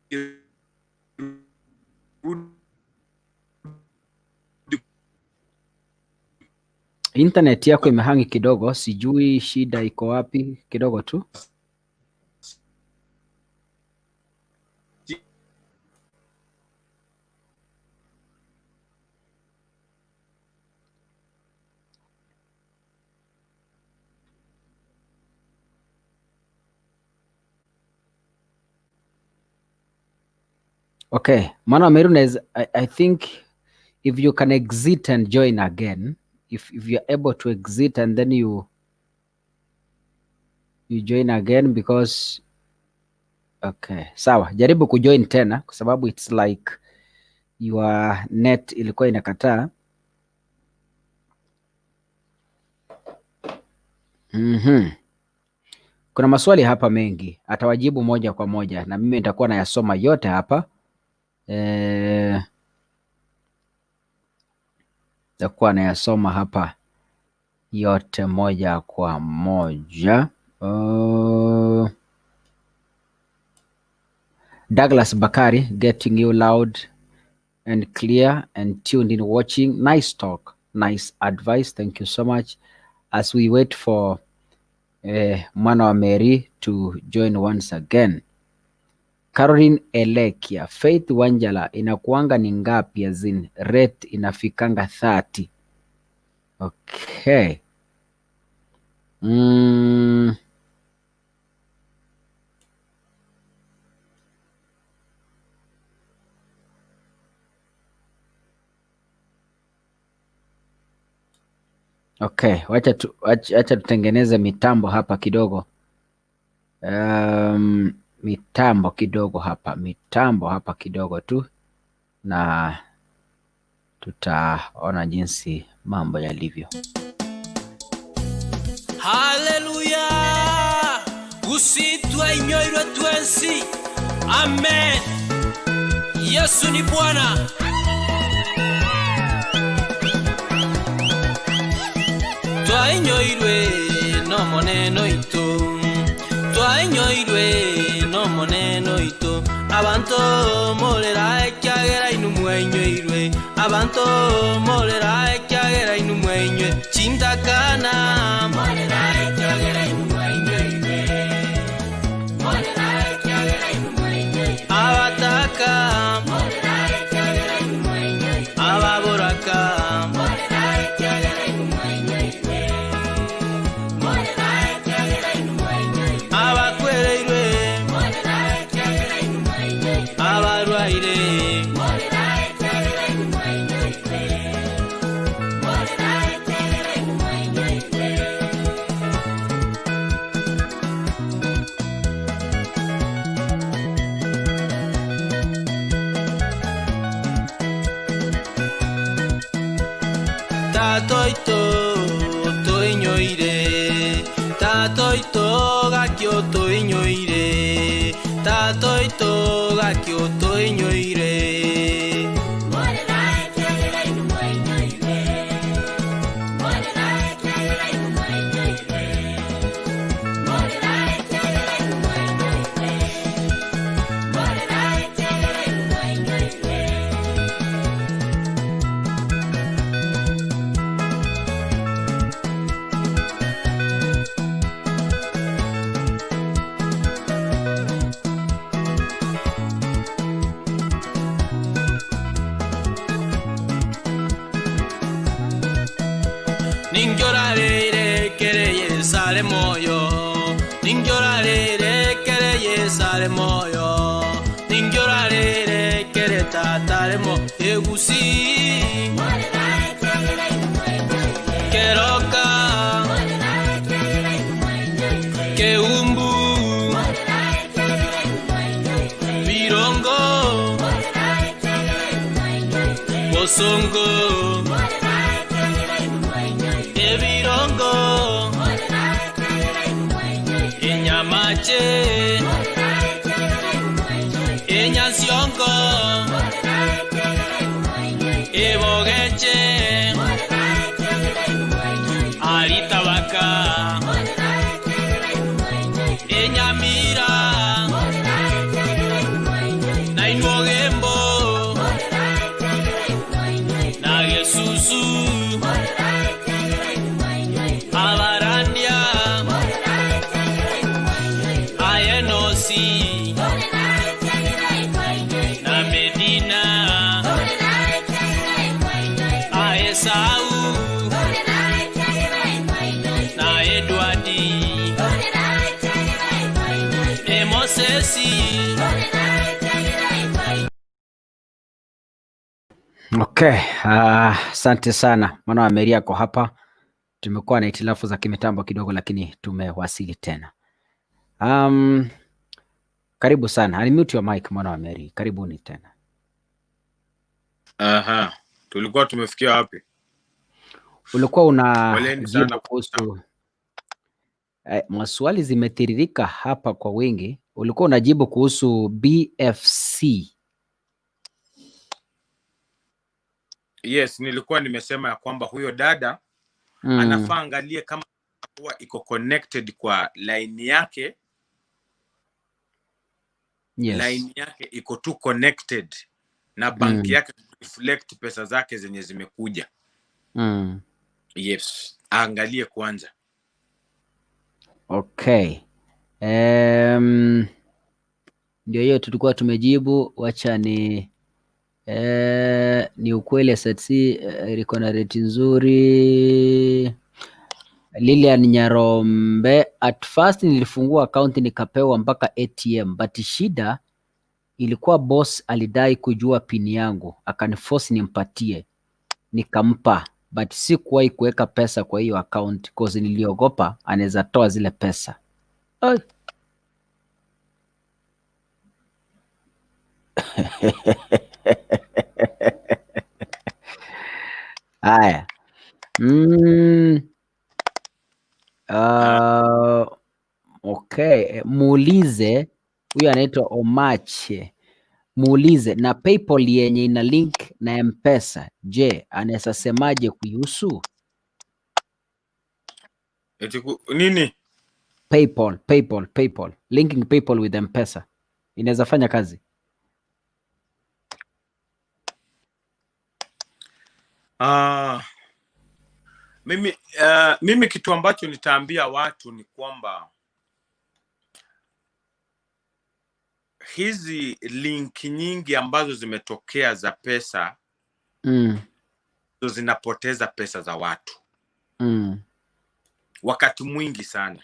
Speaker 7: Irudi.
Speaker 1: Internet yako imehangi kidogo, sijui shida iko wapi, kidogo tu. Okay, Mwana wa Meru, I think if you can exit and join again, if you're able to exit and then you join again because okay, sawa, jaribu kujoin tena kwa sababu it's like your net ilikuwa inakataa. Kuna maswali hapa mengi, atawajibu moja kwa moja na mimi nitakuwa nayasoma yote hapa. Nitakuwa nayasoma hapa yote moja kwa moja. Douglas Bakari getting you loud and clear and tuned in watching. Nice talk. Nice advice. Thank you so much. As we wait for Mwana wa Mary to join once again. Caroline Elekia, Faith Wanjala, inakuanga ni ngapi as in rate inafikanga 30? Okay. Okay, wacha tutengeneze mitambo hapa kidogo. Mitambo kidogo hapa, mitambo hapa kidogo tu, na tutaona jinsi mambo yalivyo.
Speaker 2: Haleluya, usitwa inyoirwe twensi. Amen. Yesu ni Bwana. Twainyoirwe no moneno ito, twainyoirwe no moneno ito. Abantu morera ekiagera inu mwainyoirwe, abantu morera ekiagera inu mwainyoirwe. Chindakana morera ekiagera inu mwainyoirwe, morera ekiagera inu mwainyoirwe. Abataka morera ekiagera inu mwainyoirwe, ababoraka morera ekiagera inu mwainyoirwe, morera ekiagera inu mwainyoirwe. Abakwereirwe morera ekiagera inu mwainyoirwe, abarwaire morera ekiagera inu mwainyoirwe, morera ekiagera inu mwainyoirwe. Tatoito toinyoire, tatoito gakio toinyoire, tatoito gakio toinyoire. Morera ekiagera inu mwainyoirwe, morera ekiagera inu mwainyoirwe, morera ekiagera inu mwainyoirwe, morera ekiagera inu mwainyoirwe. Ningiorarere kere yesare moyo, ningiorarere kere yesare moyo, ningiorarere kere tatare mo egusi. Morera ekiagera inu mwainyoirwe, keroka morera ekiagera inu mwainyoirwe, keumbu morera ekiagera inu mwainyoirwe, birongo morera ekiagera inu mwainyoirwe, bosongo morera ekiagera inu mwainyoirwe, ebirongo morera ekiagera inu mwainyoirwe, enyamache morera ekiagera inu mwainyoirwe, enyansiongo morera ekiagera inu mwainyoirwe, ebogeche morera ekiagera inu mwainyoirwe, aritabaka morera ekiagera inu mwainyoirwe, enyamira morera ekiagera inu mwainyoirwe, nainwogembo morera ekiagera inu mwainyoirwe, nagesusu morera ekiagera inu mwainyoirwe, abarandia morera ekiagera inu mwainyoirwe, ayenosi morera ekiagera inu mwainyoirwe, na Medina morera ekiagera inu mwainyoirwe, aesau morera ekiagera inu mwainyoirwe, na Edwadi morera ekiagera inu mwainyoirwe, Emosesi morera ekiagera inu mwainyoirwe.
Speaker 1: Okay, asante sana mwana wa Mary ako hapa. Tumekuwa na hitilafu za kimitambo kidogo, lakini tumewasili tena. Karibu sana. Unmute your mic mwana wa Mary. Karibuni tena.
Speaker 7: Aha, tulikuwa tumefikia wapi?
Speaker 1: Ulikuwa
Speaker 7: Poleni
Speaker 1: unajibu
Speaker 7: sana.
Speaker 1: kuhusu maswali zimetiririka hapa kwa wingi. Ulikuwa unajibu kuhusu BFC.
Speaker 7: Yes, nilikuwa nimesema ya kwamba huyo dada anafaa angalie kama kuwa iko connected kwa line yake.
Speaker 1: Yes.
Speaker 7: Line yake iko tu connected na banki yake reflect pesa zake zenye zimekuja. Yes, aangalie kwanza.
Speaker 1: Okay. Ndio hiyo tulikuwa tumejibu. Wacha ni ni ukweli SHC liko na rate nzuri. Lilian Nyarombe, at first nilifungua akaunti nikapewa mpaka ATM, but shida ilikuwa boss alidai kujua pin yangu, akaniforce nimpatie, nikampa, but sikuwahi kuweka pesa kwa hiyo account cause niliogopa anaweza toa zile pesa. Ay. Haya. Okay, muulize huyu anaitwa Omache, muulize na PayPal yenye ina link na M-Pesa, je, anaweza semaje kuihusu?
Speaker 7: Eti nini?
Speaker 1: PayPal, PayPal, PayPal. Linking PayPal with M-Pesa inaweza fanya kazi?
Speaker 7: Mimi kitu ambacho nitaambia watu ni kwamba hizi link nyingi ambazo zimetokea za pesa zinapoteza pesa za watu. Wakati mwingi sana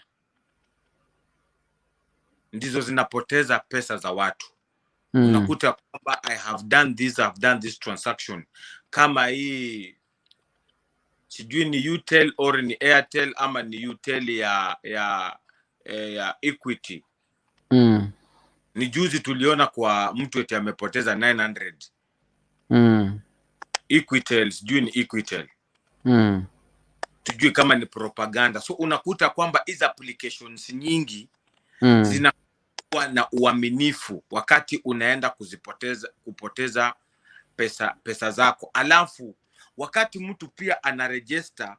Speaker 7: ndizo zinapoteza pesa za watu. Unakuta kwamba I have done this, I have done this transaction. Kama hii sijui ni Utel or ni Airtel ama ni Utel ya Equity. Ni juzi tuliona kwa mtu eti amepoteza 900. Equitel, sijui ni Equitel. Tujui kama ni propaganda. So unakuta kwamba hizi applications nyingi zinakuwa na uaminifu wakati unaenda kupoteza pesa zako. Alafu wakati mtu pia anaregister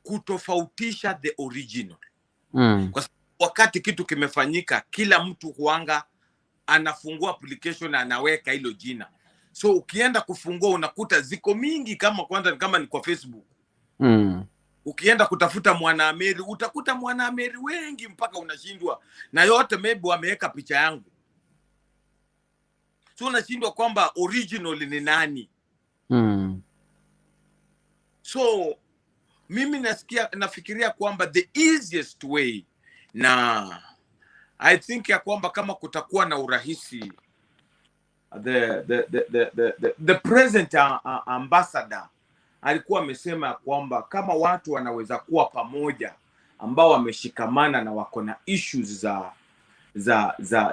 Speaker 7: kutofautisha the original. Kwa sababu wakati kitu kimefanyika kila mtu huanga anafungua application na anaweka hilo jina. So ukienda kufungua unakuta ziko mingi, kama kwanza kama ni kwa Facebook. Ukienda kutafuta Mwanaameri utakuta Mwanaameri wengi mpaka unashindwa, na yote maybe wameweka picha yangu. So unashindwa kwamba original ni nani. So mimi nafikiria kwamba the easiest way, na I think ya kwamba kama kutakuwa na urahisi, the present ambassador alikuwa amesema kwamba kama watu wanaweza kuwa pamoja ambao wameshikamana na wako na issues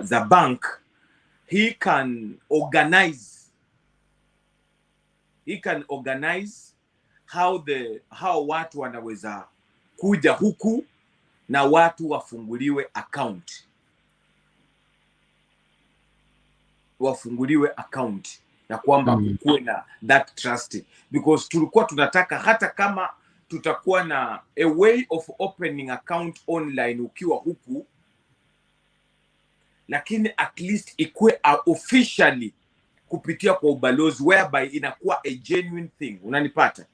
Speaker 7: za bank, he can organize how watu wanaweza kuja huku na watu wafunguliwe account. Wafunguliwe account ya kwamba kuwe na that trust, because tulikuwa tunataka hata kama tutakuwa na a way of opening account online ukiwa huku, lakini at least ikuwe officially kupitia kwa ubalozi, whereby inakuwa a genuine thing. Unanipata?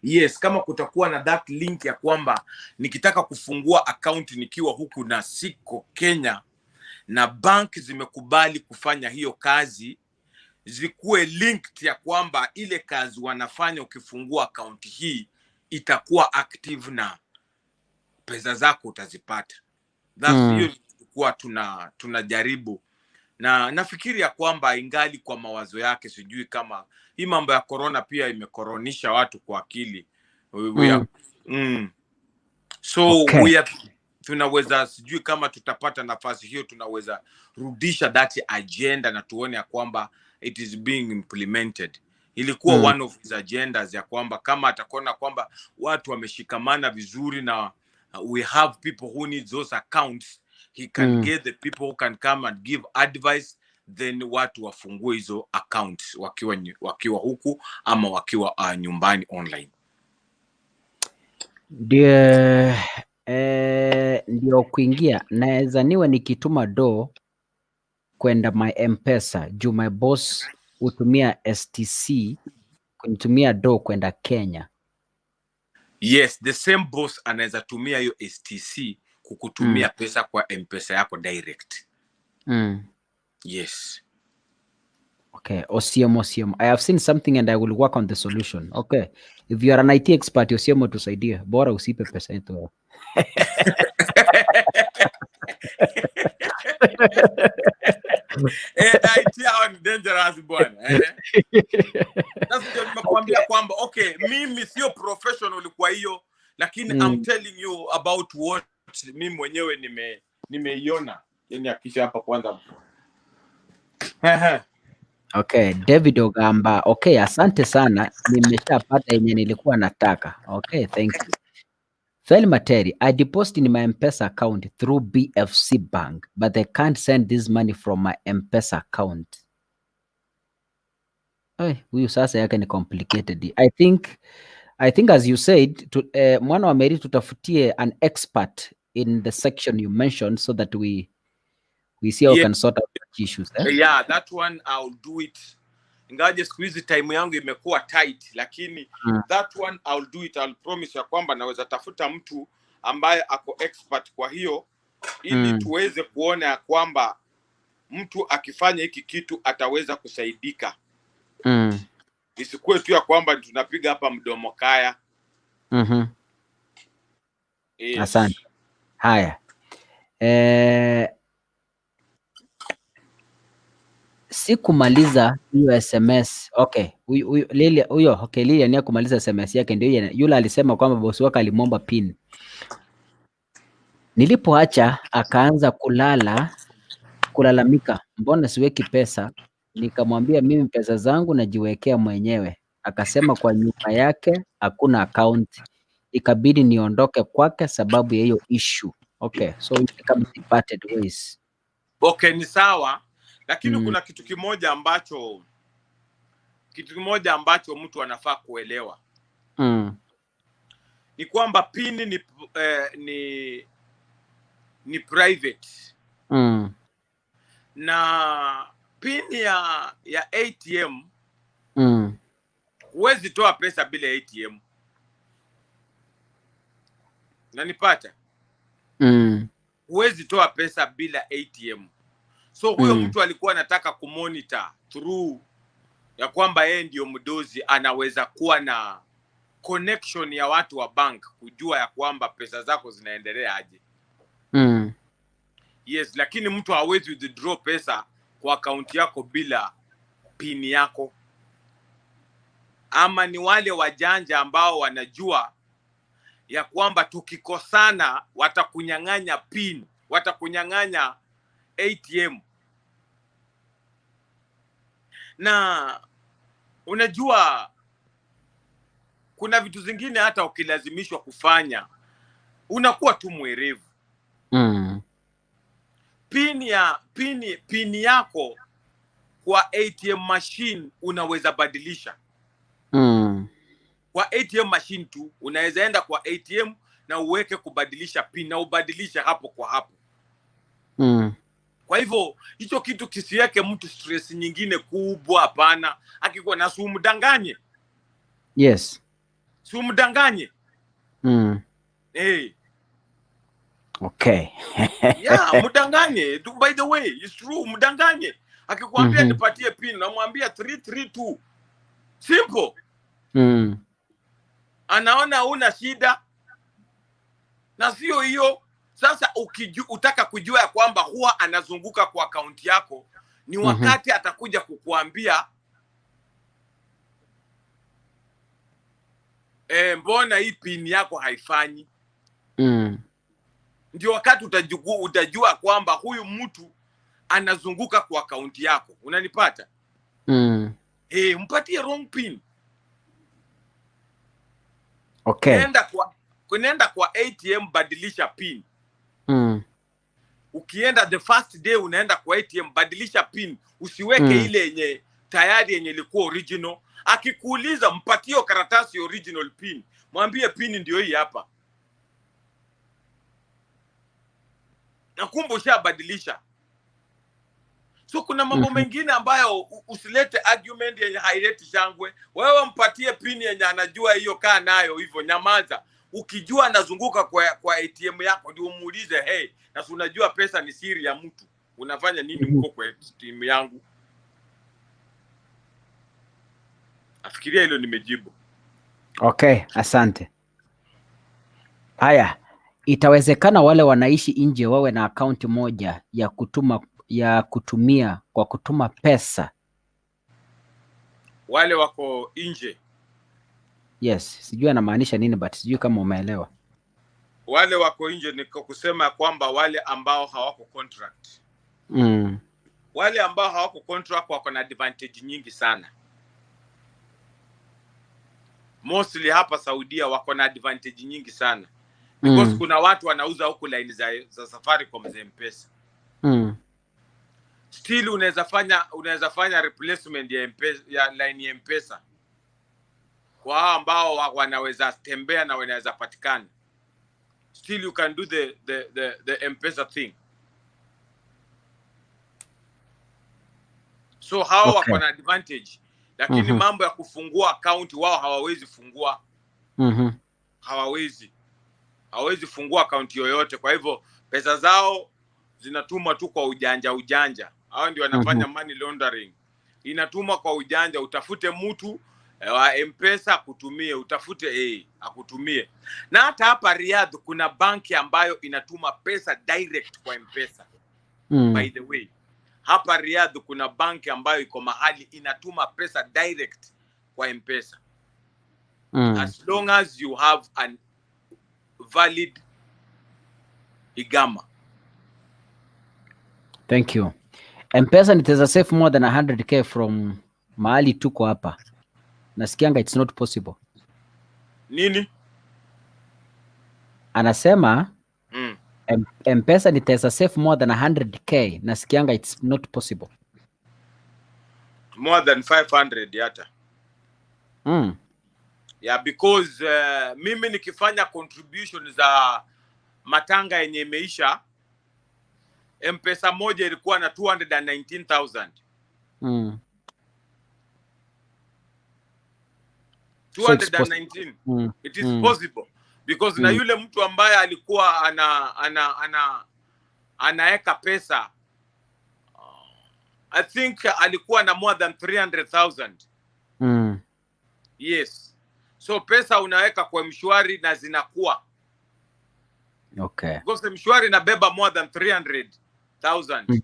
Speaker 7: Yes, kama kutakuwa na that link ya kwamba nikitaka kufungua account nikiwa huku na siko Kenya na bank zimekubali kufanya hiyo kazi, zikuwe linked ya kwamba ile kazi wanafanya ukifungua account hii itakuwa active na pesa zako utazipata. That's hiyo tulikuwa tunajaribu, na nafikiri ya kwamba ingali kwa mawazo yake. Sijui kama hii mambo ya corona pia imekoronisha watu kwa akili. So we are, tunaweza, sijui kama tutapata nafasi hiyo, tunaweza rudisha that agenda na tuone ya kwamba it is being implemented. Ilikuwa one of his agendas ya kwamba kama atakuona kwamba watu wameshikamana vizuri na we have people who need those accounts, he can get the people who can come and give advice, then watu wafungue hizo accounts wakiwa huku ama wakiwa nyumbani online.
Speaker 1: Ndio kuingia naweza niwe nikituma do kwenda my M-Pesa juu my boss hutumia STC Kunitumia do kwenda Kenya.
Speaker 7: Yes, the same boss anaweza tumia hiyo STC kukutumia pesa kwa M-Pesa yako direct. Yes.
Speaker 1: Okay, Osiemo, Osiemo. I have seen something and I will work on the solution. Okay. If you are an IT expert, Osiemo, tusaidie. Bora usipe pesa yetu.
Speaker 7: IT hawa ni dangerous bwana. Sasa ndio nimekuambia kwamba okay, mimi sio professional kwa hiyo, lakini I'm telling you about what mimi mwenyewe nimeiona. Yani hakikisha hapa kwanza. Ehe.
Speaker 1: Okay, David Ogamba. Okay, asante sana. Nimeshapata yenye nilikuwa nataka. Okay, thank you. Thelma Terry, I deposit in my M-Pesa account through BFC Bank, but they can't send this money from my M-Pesa account. Huyu sasa yake ni complicated. I think as you said, mwana wa Mary, tutafutie an expert in the section you mentioned so that we see how we can sort out such issues. Eh?
Speaker 7: Yeah, that one I'll do it. Ingawaje siku hizi time yangu imekuwa tight, lakini that one I'll do it. I'll promise ya kwamba naweza tafuta mtu ambaye ako expert kwa hiyo ili tuweze kuona ya kwamba mtu akifanya hiki kitu ataweza kusaidika. Isikuwe tu ya kwamba tunapiga hapa mdomo kaya. Yes.
Speaker 1: Asante. Haya. Sikumaliza hiyo SMS. Okay, huyu huyu Lilia huyo, okay, Lilia ni kumaliza SMS yake ndio yule alisema kwamba bosi wake alimwomba pin. Nilipoacha akaanza kulalamika, mbona siweki pesa? Nikamwambia mimi pesa zangu najiwekea mwenyewe. Akasema kwa nyumba yake hakuna account. Ikabidi niondoke kwake sababu ya hiyo issue. Okay, so it kama parted ways.
Speaker 7: Okay, ni sawa, lakini kuna kitu kimoja ambacho mtu anafaa kuelewa ni kwamba pin ni private na pin ya ATM, huwezi toa pesa bila ATM. Nanipata?
Speaker 1: Mm.
Speaker 7: Huwezi toa pesa bila ATM. So huyo mtu alikuwa anataka kumonitor through ya kwamba yeye ndio mdozi, anaweza kuwa na connection ya watu wa bank kujua ya kwamba pesa zako zinaendelea aje. Yes, lakini mtu hawezi withdraw pesa kwa akaunti yako bila pin yako. Ama ni wale wajanja ambao wanajua ya kwamba tukikosana watakunyang'anya pin, watakunyang'anya ATM. Na unajua kuna vitu zingine hata ukilazimishwa kufanya unakuwa tu mwerevu. Pin ya pin pin yako kwa ATM machine unaweza badilisha. Kwa ATM machine tu unaweza enda kwa ATM na uweke kubadilisha pin na ubadilishe hapo kwa hapo. Kwa hivyo hicho kitu kisiweke mtu stress nyingine kubwa, hapana. Akikuwa na si umdanganye, si umdanganye. Hey. Yeah, mdanganye. By the way, it's true, mdanganye. Akikwambia nipatie pin, namwambia 332. Simple. Anaona una shida na sio hiyo. Sasa utaka kujua ya kwamba huwa anazunguka kwa akaunti yako ni wakati atakuja kukuambia, mbona hii pin yako haifanyi? Ndio wakati utajua kwamba huyu mtu anazunguka kwa akaunti yako. Unanipata?
Speaker 1: Mm.
Speaker 7: Mpatie wrong pin. Nenda kwa ATM, badilisha pin. Ukienda the first day unaenda kwa ATM, badilisha pin, usiweke ile yenye tayari yenye ilikuwa original. Akikuuliza, mpatie karatasi original pin, mwambie pin ndio hii hapa, na kumbe ushabadilisha. So kuna mambo mengine ambayo usilete argument yenye haileti shangwe. Wewe mpatie pin yenye anajua hiyo, kaa nayo hivyo, nyamaza. Ukijua anazunguka kwa ATM yako, ndio umuulize, hey, na si unajua pesa ni siri ya mtu, unafanya nini huko kwa ATM yangu? Nafikiria hilo nimejibu.
Speaker 1: Okay, asante. Haya, itawezekana wale wanaishi nje wawe na akaunti moja ya kutuma ya kutumia kwa kutuma pesa?
Speaker 7: Wale wako nje?
Speaker 1: Yes, sijui anamaanisha nini but sijui kama umeelewa.
Speaker 7: Wale wako nje ni kwa kusema kwamba wale ambao hawako contract. Wale ambao hawako contract wako na advantage nyingi sana. Mostly hapa Saudia wako na advantage nyingi sana because kuna watu wanauza huku line za Safaricom za M-Pesa. Still unaweza fanya replacement ya M-Pesa, ya line ya M-Pesa kwa hao ambao wanaweza tembea na wanaweza patikana. Still you can do the M-Pesa thing. So hao wako na advantage, lakini mambo ya kufungua account wao hawawezi fungua. Hawawezi fungua akaunti yoyote. Kwa hivyo pesa zao zinatumwa tu kwa ujanja ujanja. Hao ndio wanafanya money laundering, inatumwa kwa ujanja. Utafute mtu wa M-Pesa akutumie, utafute akutumie. Na hata hapa Riyadh kuna banki ambayo inatuma pesa direct kwa M-Pesa. By the way, hapa Riyadh kuna banki ambayo iko mahali inatuma pesa direct kwa M-Pesa as long as you have an valid Iqama.
Speaker 1: Thank you. M-Pesa nitaweza save more than 100K from mahali tuko hapa? Nasikianga it's not possible.
Speaker 7: Nini?
Speaker 1: Anasema M-Pesa nitaweza save more than 100K. Nasikianga it's not possible.
Speaker 7: More than 500 hata. Yeah, because mimi nikifanya contribution za matanga yenye imeisha, M-Pesa moja ilikuwa na 219,000.
Speaker 1: So it's possible.
Speaker 7: 219. It is possible because na yule mtu ambaye alikuwa ana anaweka pesa, I think alikuwa na more than 300,000. Yes, so pesa unaweka kwa M-Shwari na zinakuwa because M-Shwari inabeba more than 300,000.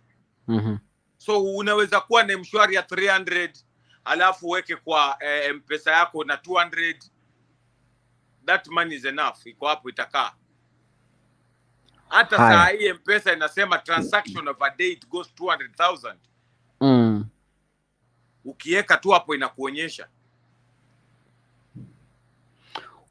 Speaker 7: So unaweza kuwa na M-Shwari ya 300, alafu uweke kwa M-Pesa yako na 200. That money is enough, iko hapo, itakaa hata
Speaker 1: Haya.
Speaker 7: Saa hii M-Pesa inasema transaction of a day it goes 200,000. Ukiweka tu hapo inakuonyesha.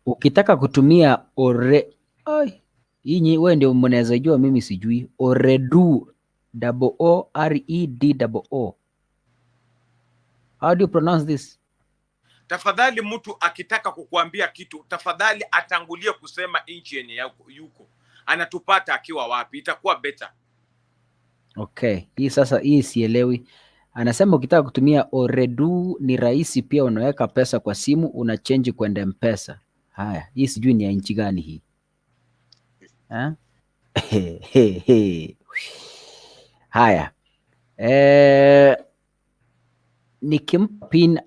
Speaker 1: Ukitaka kutumia ore, ai, hii wewe ndio mnaweza jua, mimi sijui. Ooredoo, double O R E D double O. How do you pronounce this?
Speaker 7: Tafadhali, mtu akitaka kukuambia kitu, tafadhali atangulie kusema nchi yenye yuko, anatupata akiwa wapi, itakuwa better.
Speaker 1: Okay, hii sasa hii sielewi. Anasema ukitaka kutumia Ooredoo ni rahisi pia, unaweka pesa kwa simu, una change kwenda M-Pesa. Haya, hii sijui ni ya nchi gani hii. Ha? Haya. Nikimpa pin,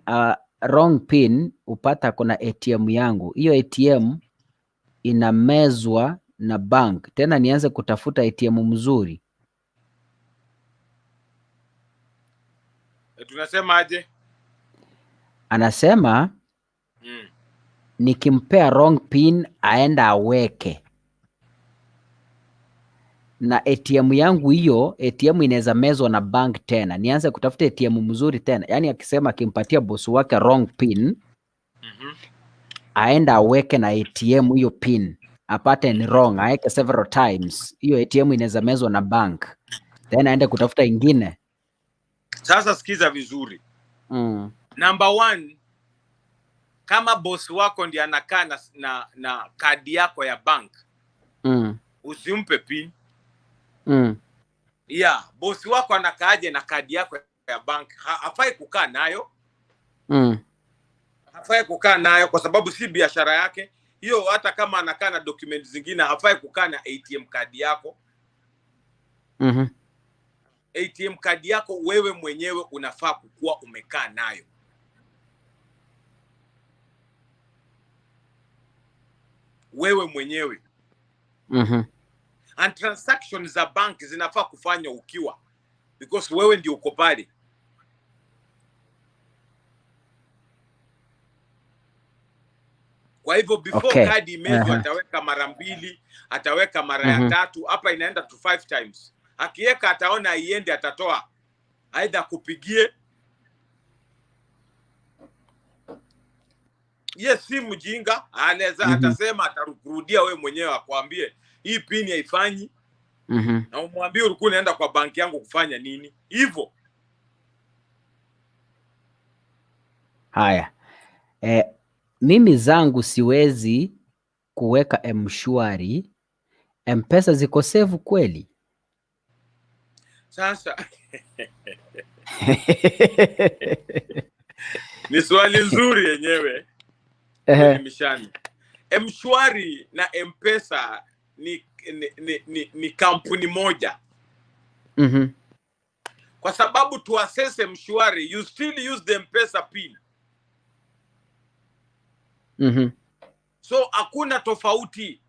Speaker 1: wrong pin, upata kuna ATM yangu. Hiyo ATM inamezwa na bank. Tena nianze kutafuta ATM mzuri.
Speaker 7: E, tunasema aje?
Speaker 1: Anasema nikimpea wrong pin aenda aweke na ATM yangu, hiyo ATM inaweza mezwa na bank, tena nianze kutafuta ATM mzuri tena. Yaani akisema akimpatia bosi wake wrong pin, aenda aweke na ATM hiyo pin, apate ni wrong, aeke several times, hiyo ATM inaweza mezwa na bank, then aende kutafuta ingine.
Speaker 7: Sasa sikiza vizuri. Number one, kama bosi wako ndiye anakaa na kadi yako ya bank, usimpe pin. Yeah, bosi wako anakaaje na kadi yako ya bank? Hafai kukaa nayo. Hafai kukaa nayo kwa sababu si biashara yake hiyo. Hata kama anakaa na document zingine, hafai kukaa na ATM kadi yako. ATM kadi yako wewe mwenyewe unafaa kukuwa umekaa nayo. Wewe mwenyewe. And transactions za bank zinafaa kufanywa ukiwa, because wewe ndio uko pale. Kwa hivyo before kadi imezwe, ataweka mara mbili, ataweka mara ya tatu, hapa inaenda to 5 times. Akiweka ataona iende, atatoa. Aidha kupigie. Yes, si mjinga, anaweza atasema, atarudia wewe mwenyewe akwambie hii pin haifanyi. Na umwambie ulikuwa unaenda kwa banki yangu kufanya nini? Hivyo.
Speaker 1: Haya. Mimi zangu siwezi kuweka M-Shwari. M-Pesa ziko safe kweli?
Speaker 7: Sasa ni swali nzuri yenyewe. Mishani. M-Shwari na M-Pesa ni kampuni moja. Kwa sababu to access M-Shwari, you still use the M-Pesa pin. So hakuna tofauti.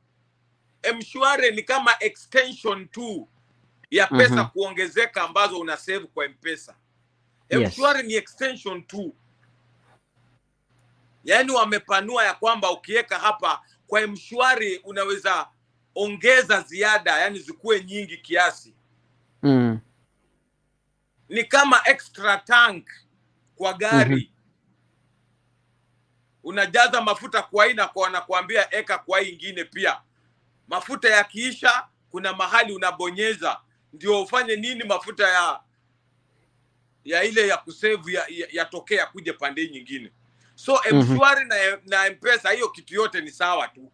Speaker 7: M-Shwari ni kama extension tu ya pesa kuongezeka ambazo una save kwa M-Pesa. M-Shwari ni extension tu. Yaani wamepanua ya kwamba ukiweka hapa kwa M-Shwari unaweza ongeza ziada, yani zikuwe nyingi kiasi. Ni kama extra tank kwa gari. Unajaza mafuta kwa hii na kwa wanakuambia eka kwa hii ingine pia. Mafuta yakiisha kuna mahali unabonyeza ndio ufanye nini, mafuta ya ile ya kusave yatokea kuja pande nyingine. So M-Shwari na M-Pesa hiyo kitu yote ni sawa tu.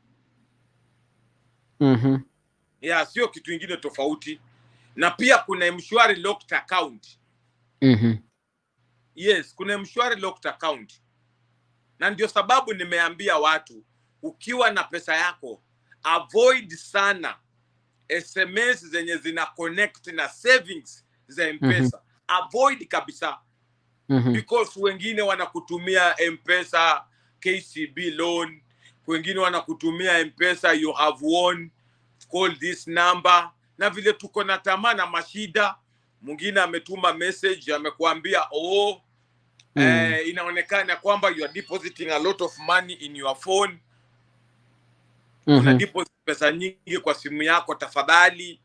Speaker 7: Yeah, sio kitu ingine tofauti. Na pia kuna M-Shwari locked account. Yes, kuna M-Shwari locked account. Na ndio sababu nimeambia watu ukiwa na pesa yako avoid sana SMS zenye zina connect na savings za M-Pesa. Avoid kabisa. Because wengine wanakutumia M-Pesa KCB loan, wengine wanakutumia M-Pesa you have won, call this number. Na vile tuko na tamaa na mashida, mwingine ametuma message amekuambia oh, inaonekana kwamba you are depositing a lot of money in your phone. Una deposit pesa nyingi kwa simu yako, tafadhali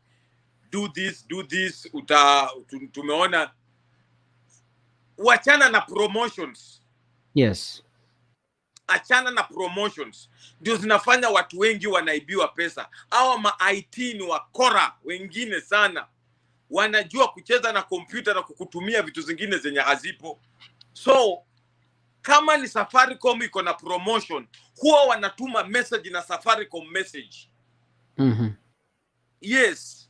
Speaker 7: do this, do this. Tumeona wachana na promotions. Achana na promotions, ndio zinafanya watu wengi wanaibiwa pesa. Hawa ma IT ni wakora wengine sana, wanajua kucheza na kompyuta na kukutumia vitu zingine zenye hazipo. So kama ni Safaricom iko na promotion, huwa wanatuma message na Safaricom message. Yes,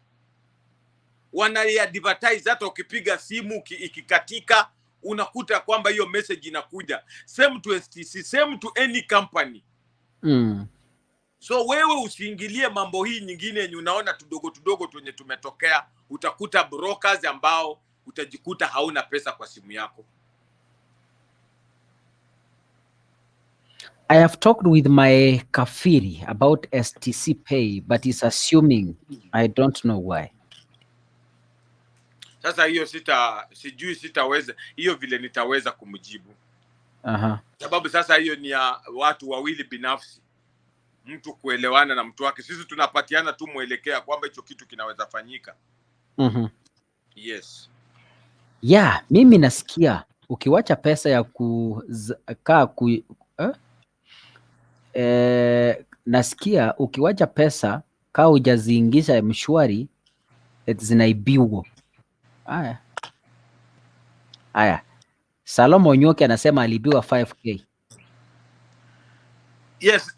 Speaker 7: wanaiadvertise. Hata ukipiga simu ikikatika, unakuta kwamba hiyo message inakuja. Same to STC, same to any company. So wewe usiingilie mambo hii nyingine yenye unaona tudogo tudogo twenye tumetokea. Utakuta brokers ambao utajikuta hauna pesa kwa simu yako.
Speaker 1: I have talked with my kafiri about STC Pay, but he's assuming. I don't know why.
Speaker 7: Sasa hiyo sijui sitaweza hiyo vile nitaweza kumjibu. Sababu sasa hiyo ni ya watu wawili binafsi, mtu kuelewana na mtu wake. Sisi tunapatiana tu mwelekeo kwamba hicho kitu kinaweza fanyika. Yes.
Speaker 1: Yeah, mimi nasikia ukiwacha pesa ya kukaa ku, nasikia ukiwacha pesa kaa hujaziingiza M-Shwari zinaibiwa. Haya. Haya. Salomo Nyoki anasema aliibiwa 5K.
Speaker 7: Yes,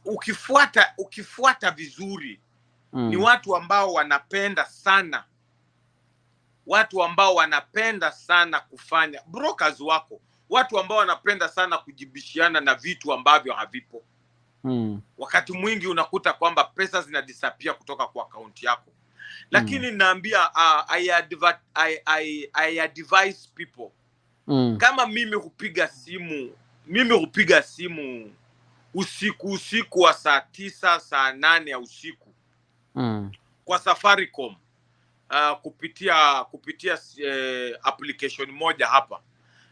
Speaker 7: ukifuata vizuri ni watu ambao wanapenda sana Watu ambao wanapenda sana kufanya brokers wako, watu ambao wanapenda sana kujibishiana na vitu ambavyo havipo. Wakati mwingi unakuta kwamba pesa zina disappear kutoka kwa akaunti yako, lakini naambia I advise people, kama mimi hupiga simu usiku usiku wa saa 9, saa 8 ya usiku kwa Safaricom kupitia application moja hapa,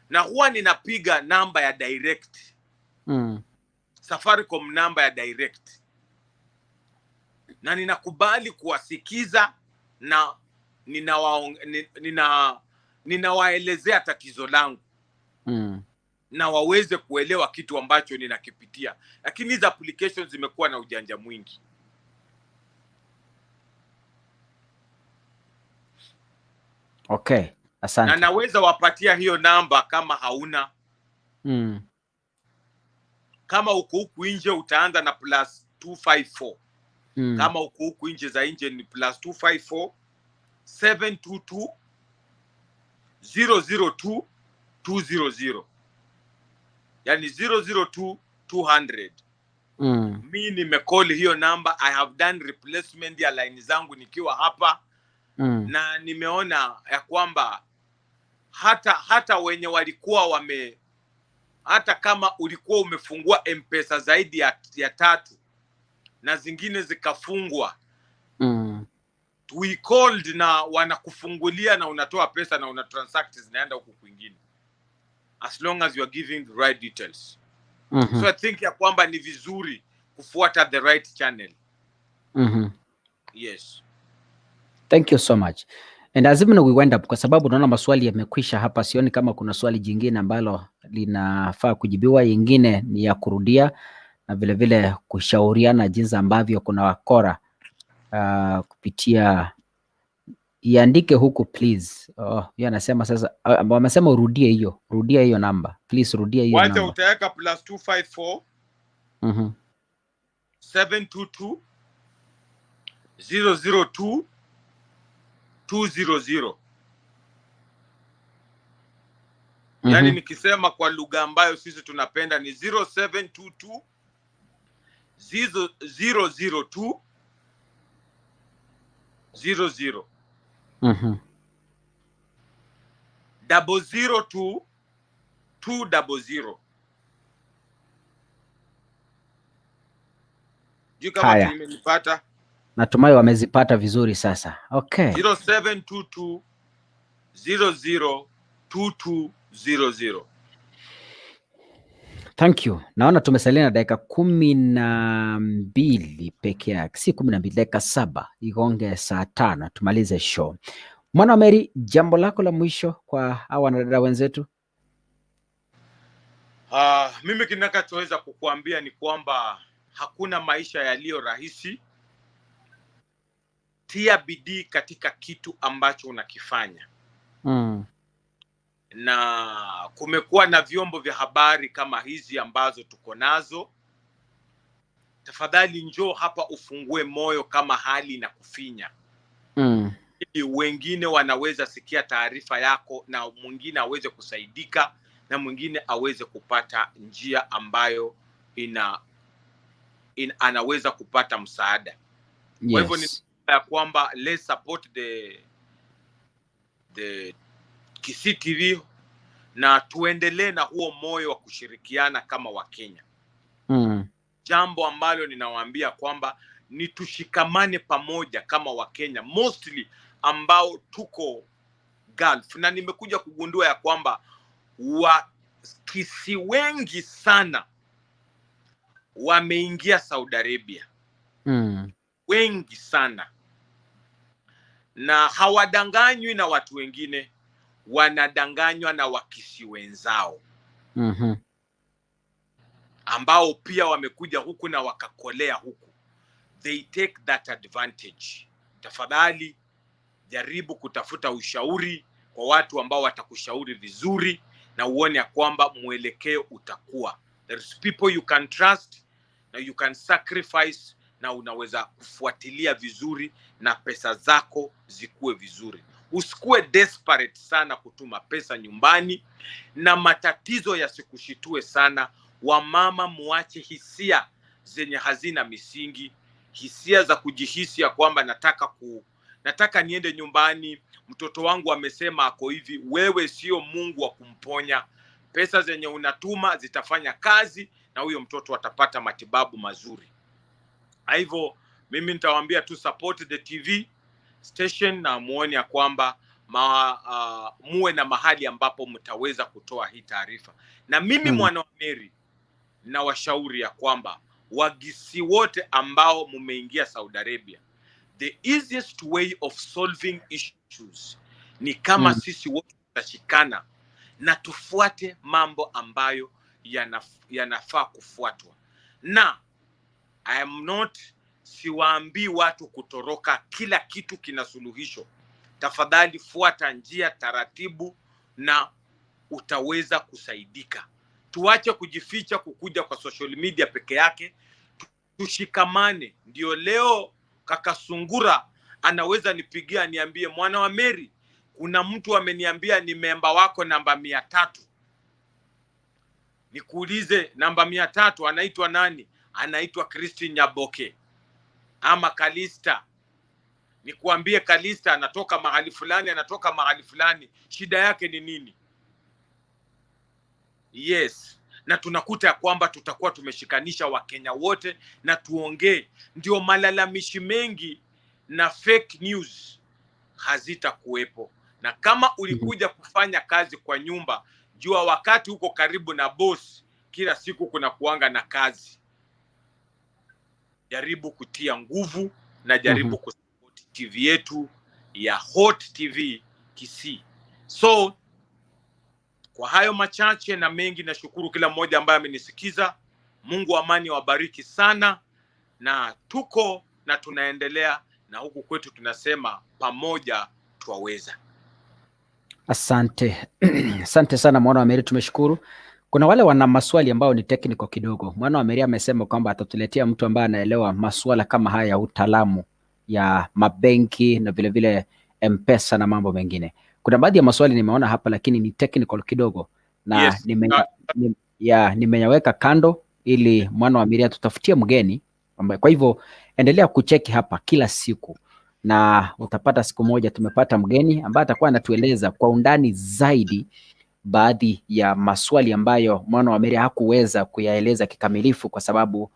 Speaker 7: na huwa ninapiga namba ya direct, Safaricom namba ya direct, na ninakubali kuwasikiza na ninawaelezea tatizo langu na waweze kuelewa kitu ambacho ninakipitia, lakini hizi applications zimekuwa na ujanja mwingi.
Speaker 1: Okay,
Speaker 7: Na
Speaker 1: asante.
Speaker 7: naweza wapatia hiyo namba kama hauna. Kama uko huku nje utaanza na +254. Kama uko huku nje za nje ni +254 722 002 200, yani 002 200. Mi nimecall hiyo namba, I have done replacement ya line zangu nikiwa hapa na nimeona ya kwamba hata wenye walikuwa wame hata kama ulikuwa umefungua M-Pesa zaidi ya tatu na zingine zikafungwa, we called na wanakufungulia na unatoa pesa na una transact, zinaenda huku kwingine, as long as you are giving the right details. So I think ya kwamba ni vizuri kufuata the right channel. Yes.
Speaker 1: Thank you so much. And as even we wind up, kwa sababu naona maswali yamekwisha hapa, sioni kama kuna swali jingine ambalo linafaa kujibiwa. Yingine ni ya kurudia na vile vile kushauriana jinsi ambavyo kuna wakora kupitia iandike huku please. Oh, yeye anasema sasa, wamesema urudie hiyo, rudia hiyo namba please, rudia hiyo
Speaker 7: Wacha
Speaker 1: namba.
Speaker 7: utaweka +254 722 002 200. Yaani nikisema kwa lugha ambayo sisi tunapenda ni 0722 002 00 002 200. Sijui kama
Speaker 1: Haya.
Speaker 7: tumenipata.
Speaker 1: Natumai wamezipata vizuri sasa. Okay.
Speaker 7: 0722 00 2200.
Speaker 1: Thank you. Naona tumesalia na dakika 12 peke yake, si 12, dakika 7 igonge saa 5 tumalize show. Mwana wa Mary, jambo lako la mwisho kwa hawa wanadada wenzetu?
Speaker 7: Mimi kinachoweza kukuambia ni kwamba hakuna maisha yaliyo rahisi. Tia bidii katika kitu ambacho unakifanya, na kumekuwa na vyombo vya habari kama hizi ambazo tuko nazo. Tafadhali njoo hapa ufungue moyo kama hali inakufinya, ili wengine wanaweza sikia taarifa yako na mwingine aweze kusaidika na mwingine aweze kupata njia ambayo anaweza kupata msaada. Kwa hivyo ni ya kwamba let's support the Kisii TV na tuendelee na huo moyo wa kushirikiana kama Wakenya. Jambo ambalo ninawaambia kwamba ni tushikamane pamoja kama Wakenya, mostly ambao tuko Gulf, na nimekuja kugundua ya kwamba Wakisii wengi sana wameingia Saudi Arabia, wengi sana, na hawadanganywi na watu wengine, wanadanganywa na Wakisii wenzao ambao pia wamekuja huku na wakakolea huku. They take that advantage. Tafadhali jaribu kutafuta ushauri kwa watu ambao watakushauri vizuri na uone ya kwamba mwelekeo utakuwa. There is people you can trust na you can sacrifice na unaweza kufuatilia vizuri na pesa zako zikuwe vizuri. Usikuwe desperate sana kutuma pesa nyumbani, na matatizo yasikushitue sana. Wamama, muache hisia zenye hazina misingi, hisia za kujihisi ya kwamba nataka niende nyumbani, mtoto wangu amesema ako hivi. Wewe sio Mungu wa kumponya. Pesa zenye unatuma zitafanya kazi na huyo mtoto atapata matibabu mazuri. Kwa hivyo mimi nitawaambia tu, support the TV station na muone ya kwamba muwe na mahali ambapo mtaweza kutoa hii taarifa. Na mimi mwana wa Mary na washauri ya kwamba Wagisi wote ambao mumeingia Saudi Arabia, the easiest way of solving issues ni kama sisi wote tutashikana na tufuate mambo ambayo yanafaa kufuatwa. Na I am not, siwaambii watu kutoroka, kila kitu kina suluhisho. Tafadhali fuata njia taratibu na utaweza kusaidika. Tuache kujificha kukuja kwa social media peke yake, tushikamane. Ndio leo kaka Sungura anaweza nipigia niambie, mwana wa Mary, kuna mtu ameniambia ni memba wako namba 300. Nikuulize, namba 300 anaitwa nani? Anaitwa Christine Nyaboke ama Kalista. Nikuambie, Kalista anatoka mahali fulani, anatoka mahali fulani, shida yake ni nini? Yes, na tunakuta ya kwamba tutakuwa tumeshikanisha Wakenya wote na tuongee, ndio malalamishi mengi na fake news hazitakuwepo. Na kama ulikuja kufanya kazi kwa nyumba, jua wakati uko karibu na boss, kila siku kuna kuanga na kazi. Jaribu kutia nguvu na jaribu kusupport TV yetu ya Hot TV Kisii. So kwa hayo machache na mengi, nashukuru kila mmoja ambaye amenisikiza. Mungu wa amani wabariki sana, na tuko na tunaendelea, na huku kwetu tunasema pamoja twaweza.
Speaker 1: Asante, asante sana mwana wa Meri, tumeshukuru. Kuna wale wana maswali ambayo ni technical kidogo. Mwana wa Meri amesema kwamba atatuletea mtu ambaye anaelewa masuala kama haya ya utaalamu ya mabenki na vilevile M-Pesa na mambo mengine. Kuna baadhi ya maswali nimeona hapa, lakini ni technical kidogo na nimeyaweka kando ili mwana wa Meri atutafutie mgeni ambaye, kwa hivyo endelea kucheki hapa kila siku na utapata siku moja tumepata mgeni ambaye atakuwa anatueleza kwa undani zaidi baadhi ya maswali ambayo mwana wa Meri hakuweza kuyaeleza kikamilifu kwa sababu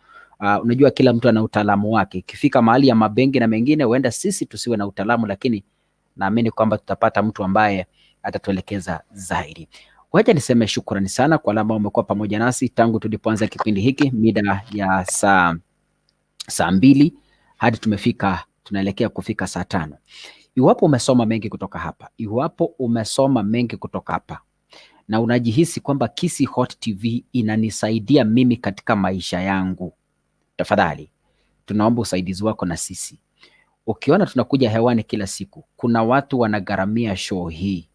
Speaker 1: unajua kila mtu ana utaalamu wake. Ikifika mahali ya mabenki na mengine, huenda sisi tusiwe na utaalamu, lakini naamini kwamba tutapata mtu ambaye atatuelekeza zaidi. Wacha niseme shukrani sana kwa wale ambao wamekuwa pamoja nasi tangu tulipoanza kipindi hiki mida ya saa 2 hadi tumefika tunaelekea kufika saa 5. Iwapo umesoma mengi kutoka hapa, iwapo umesoma mengi kutoka hapa na unajihisi kwamba Kisii Hot TV inanisaidia mimi katika maisha yangu, tafadhali tunaomba usaidizi wako na sisi. Ukiona tunakuja hewani kila siku, kuna watu wanagharamia show hii,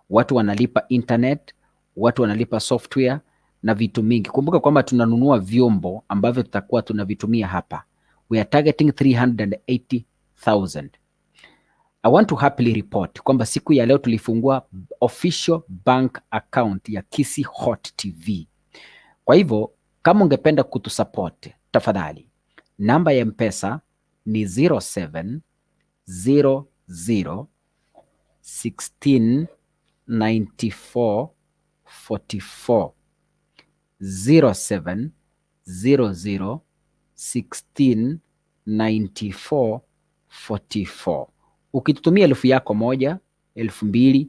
Speaker 1: watu wanalipa internet, watu wanalipa software na vitu mingi. Kumbuka kwamba tunanunua vyombo ambavyo tutakuwa tunavitumia hapa. We are targeting 380,000. I want to happily report kwamba siku ya leo tulifungua official bank account ya Kisii Hot TV. Kwa hivyo kama ungependa kutusupport, tafadhali namba ya M-Pesa ni 07 00 16 94 44, 07 00 16 94 44. Ukitutumia 1,000 yako, 2,000, 10,000,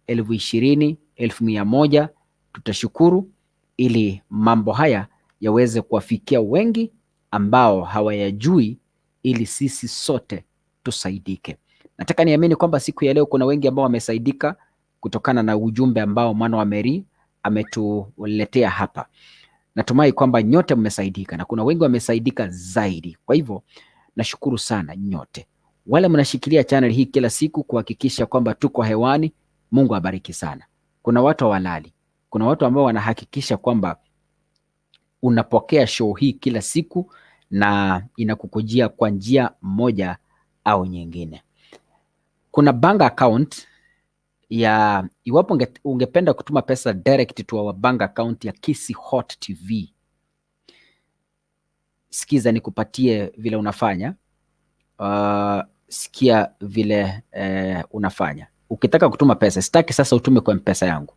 Speaker 1: 20,000, 100,000, tutashukuru ili mambo haya yaweze kuwafikia wengi ambao hawayajui ili sisi sote tusaidike. Nataka niamini kwamba siku ya leo kuna wengi ambao wamesaidika kutokana na ujumbe ambao mwana wa Meri ametuletea hapa. Natumai kwamba nyote mmesaidika na kuna wengi wamesaidika zaidi. Kwa hivyo nashukuru sana nyote wale mnashikilia channel hii kila siku kuhakikisha kwamba tuko hewani. Mungu abariki sana. Kuna watu hawalali, kuna watu ambao wanahakikisha kwamba unapokea show hii kila siku na inakukujia kwa njia moja au nyingine. Kuna bank account ya iwapo ungependa kutuma pesa direct to our bank account ya Kisii Hot TV. Sikiza nikupatie vile unafanya. Sikia vile unafanya. Ukitaka kutuma pesa, sitaki sasa utume kwa M-Pesa yangu.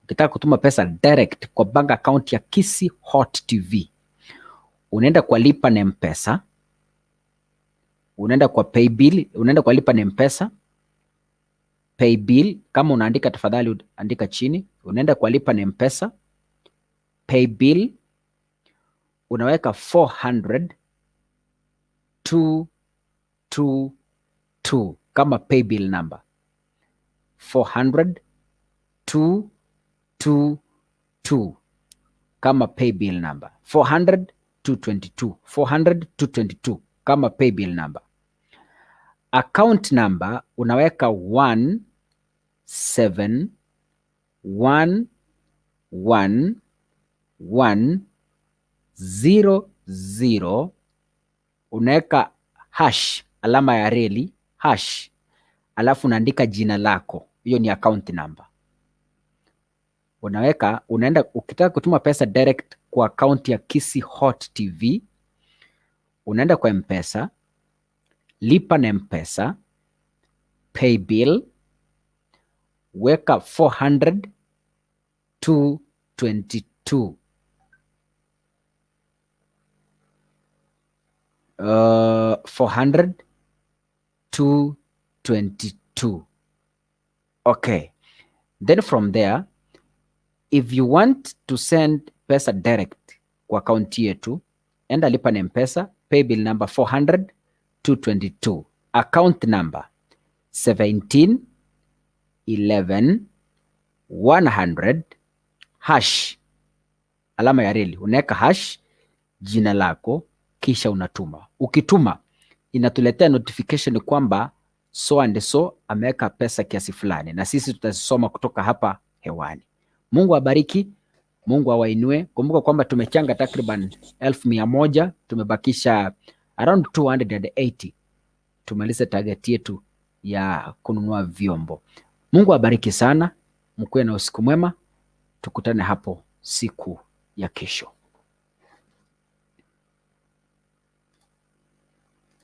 Speaker 1: Ukitaka kutuma pesa direct kwa bank account ya Kisii Hot TV, unaenda kwa lipa na M-Pesa, unaenda kwa paybill, unaenda kwa lipa na M-Pesa, paybill. Kama unaandika tafadhali andika chini. Unaenda kwa lipa na M-Pesa, paybill, unaweka 400 2 2 2 kama paybill number, 400 2 2 2 kama paybill number, 400 222, 400 222 kama paybill number. Account number unaweka 1 7 1 1 1 0 0, unaweka hash, alama ya reli, hash, alafu unaandika jina lako. Hiyo ni account number. Unaweka, unaenda, ukitaka kutuma pesa direct kwa account ya Kisii Hot TV, unaenda kwa M-Pesa, lipa na M-Pesa, paybill, weka 400 222. 400 222. Okay. Then from there, if you want to send pesa direct kwa akaunti yetu, enda lipa na M-Pesa, paybill number 400 222, account number 17 11 100 hash, alama ya reli, unaweka hash, jina lako, kisha unatuma. Ukituma inatuletea notification kwamba so and so ameweka pesa kiasi fulani, na sisi tutazisoma kutoka hapa hewani. Mungu abariki, Mungu awainue. Kumbuka kwamba tumechanga takriban 100,000, tumebakisha around 280 tumalize target yetu ya kununua vyombo. Mungu abariki sana, mkuwe na usiku mwema, tukutane hapo siku ya kesho.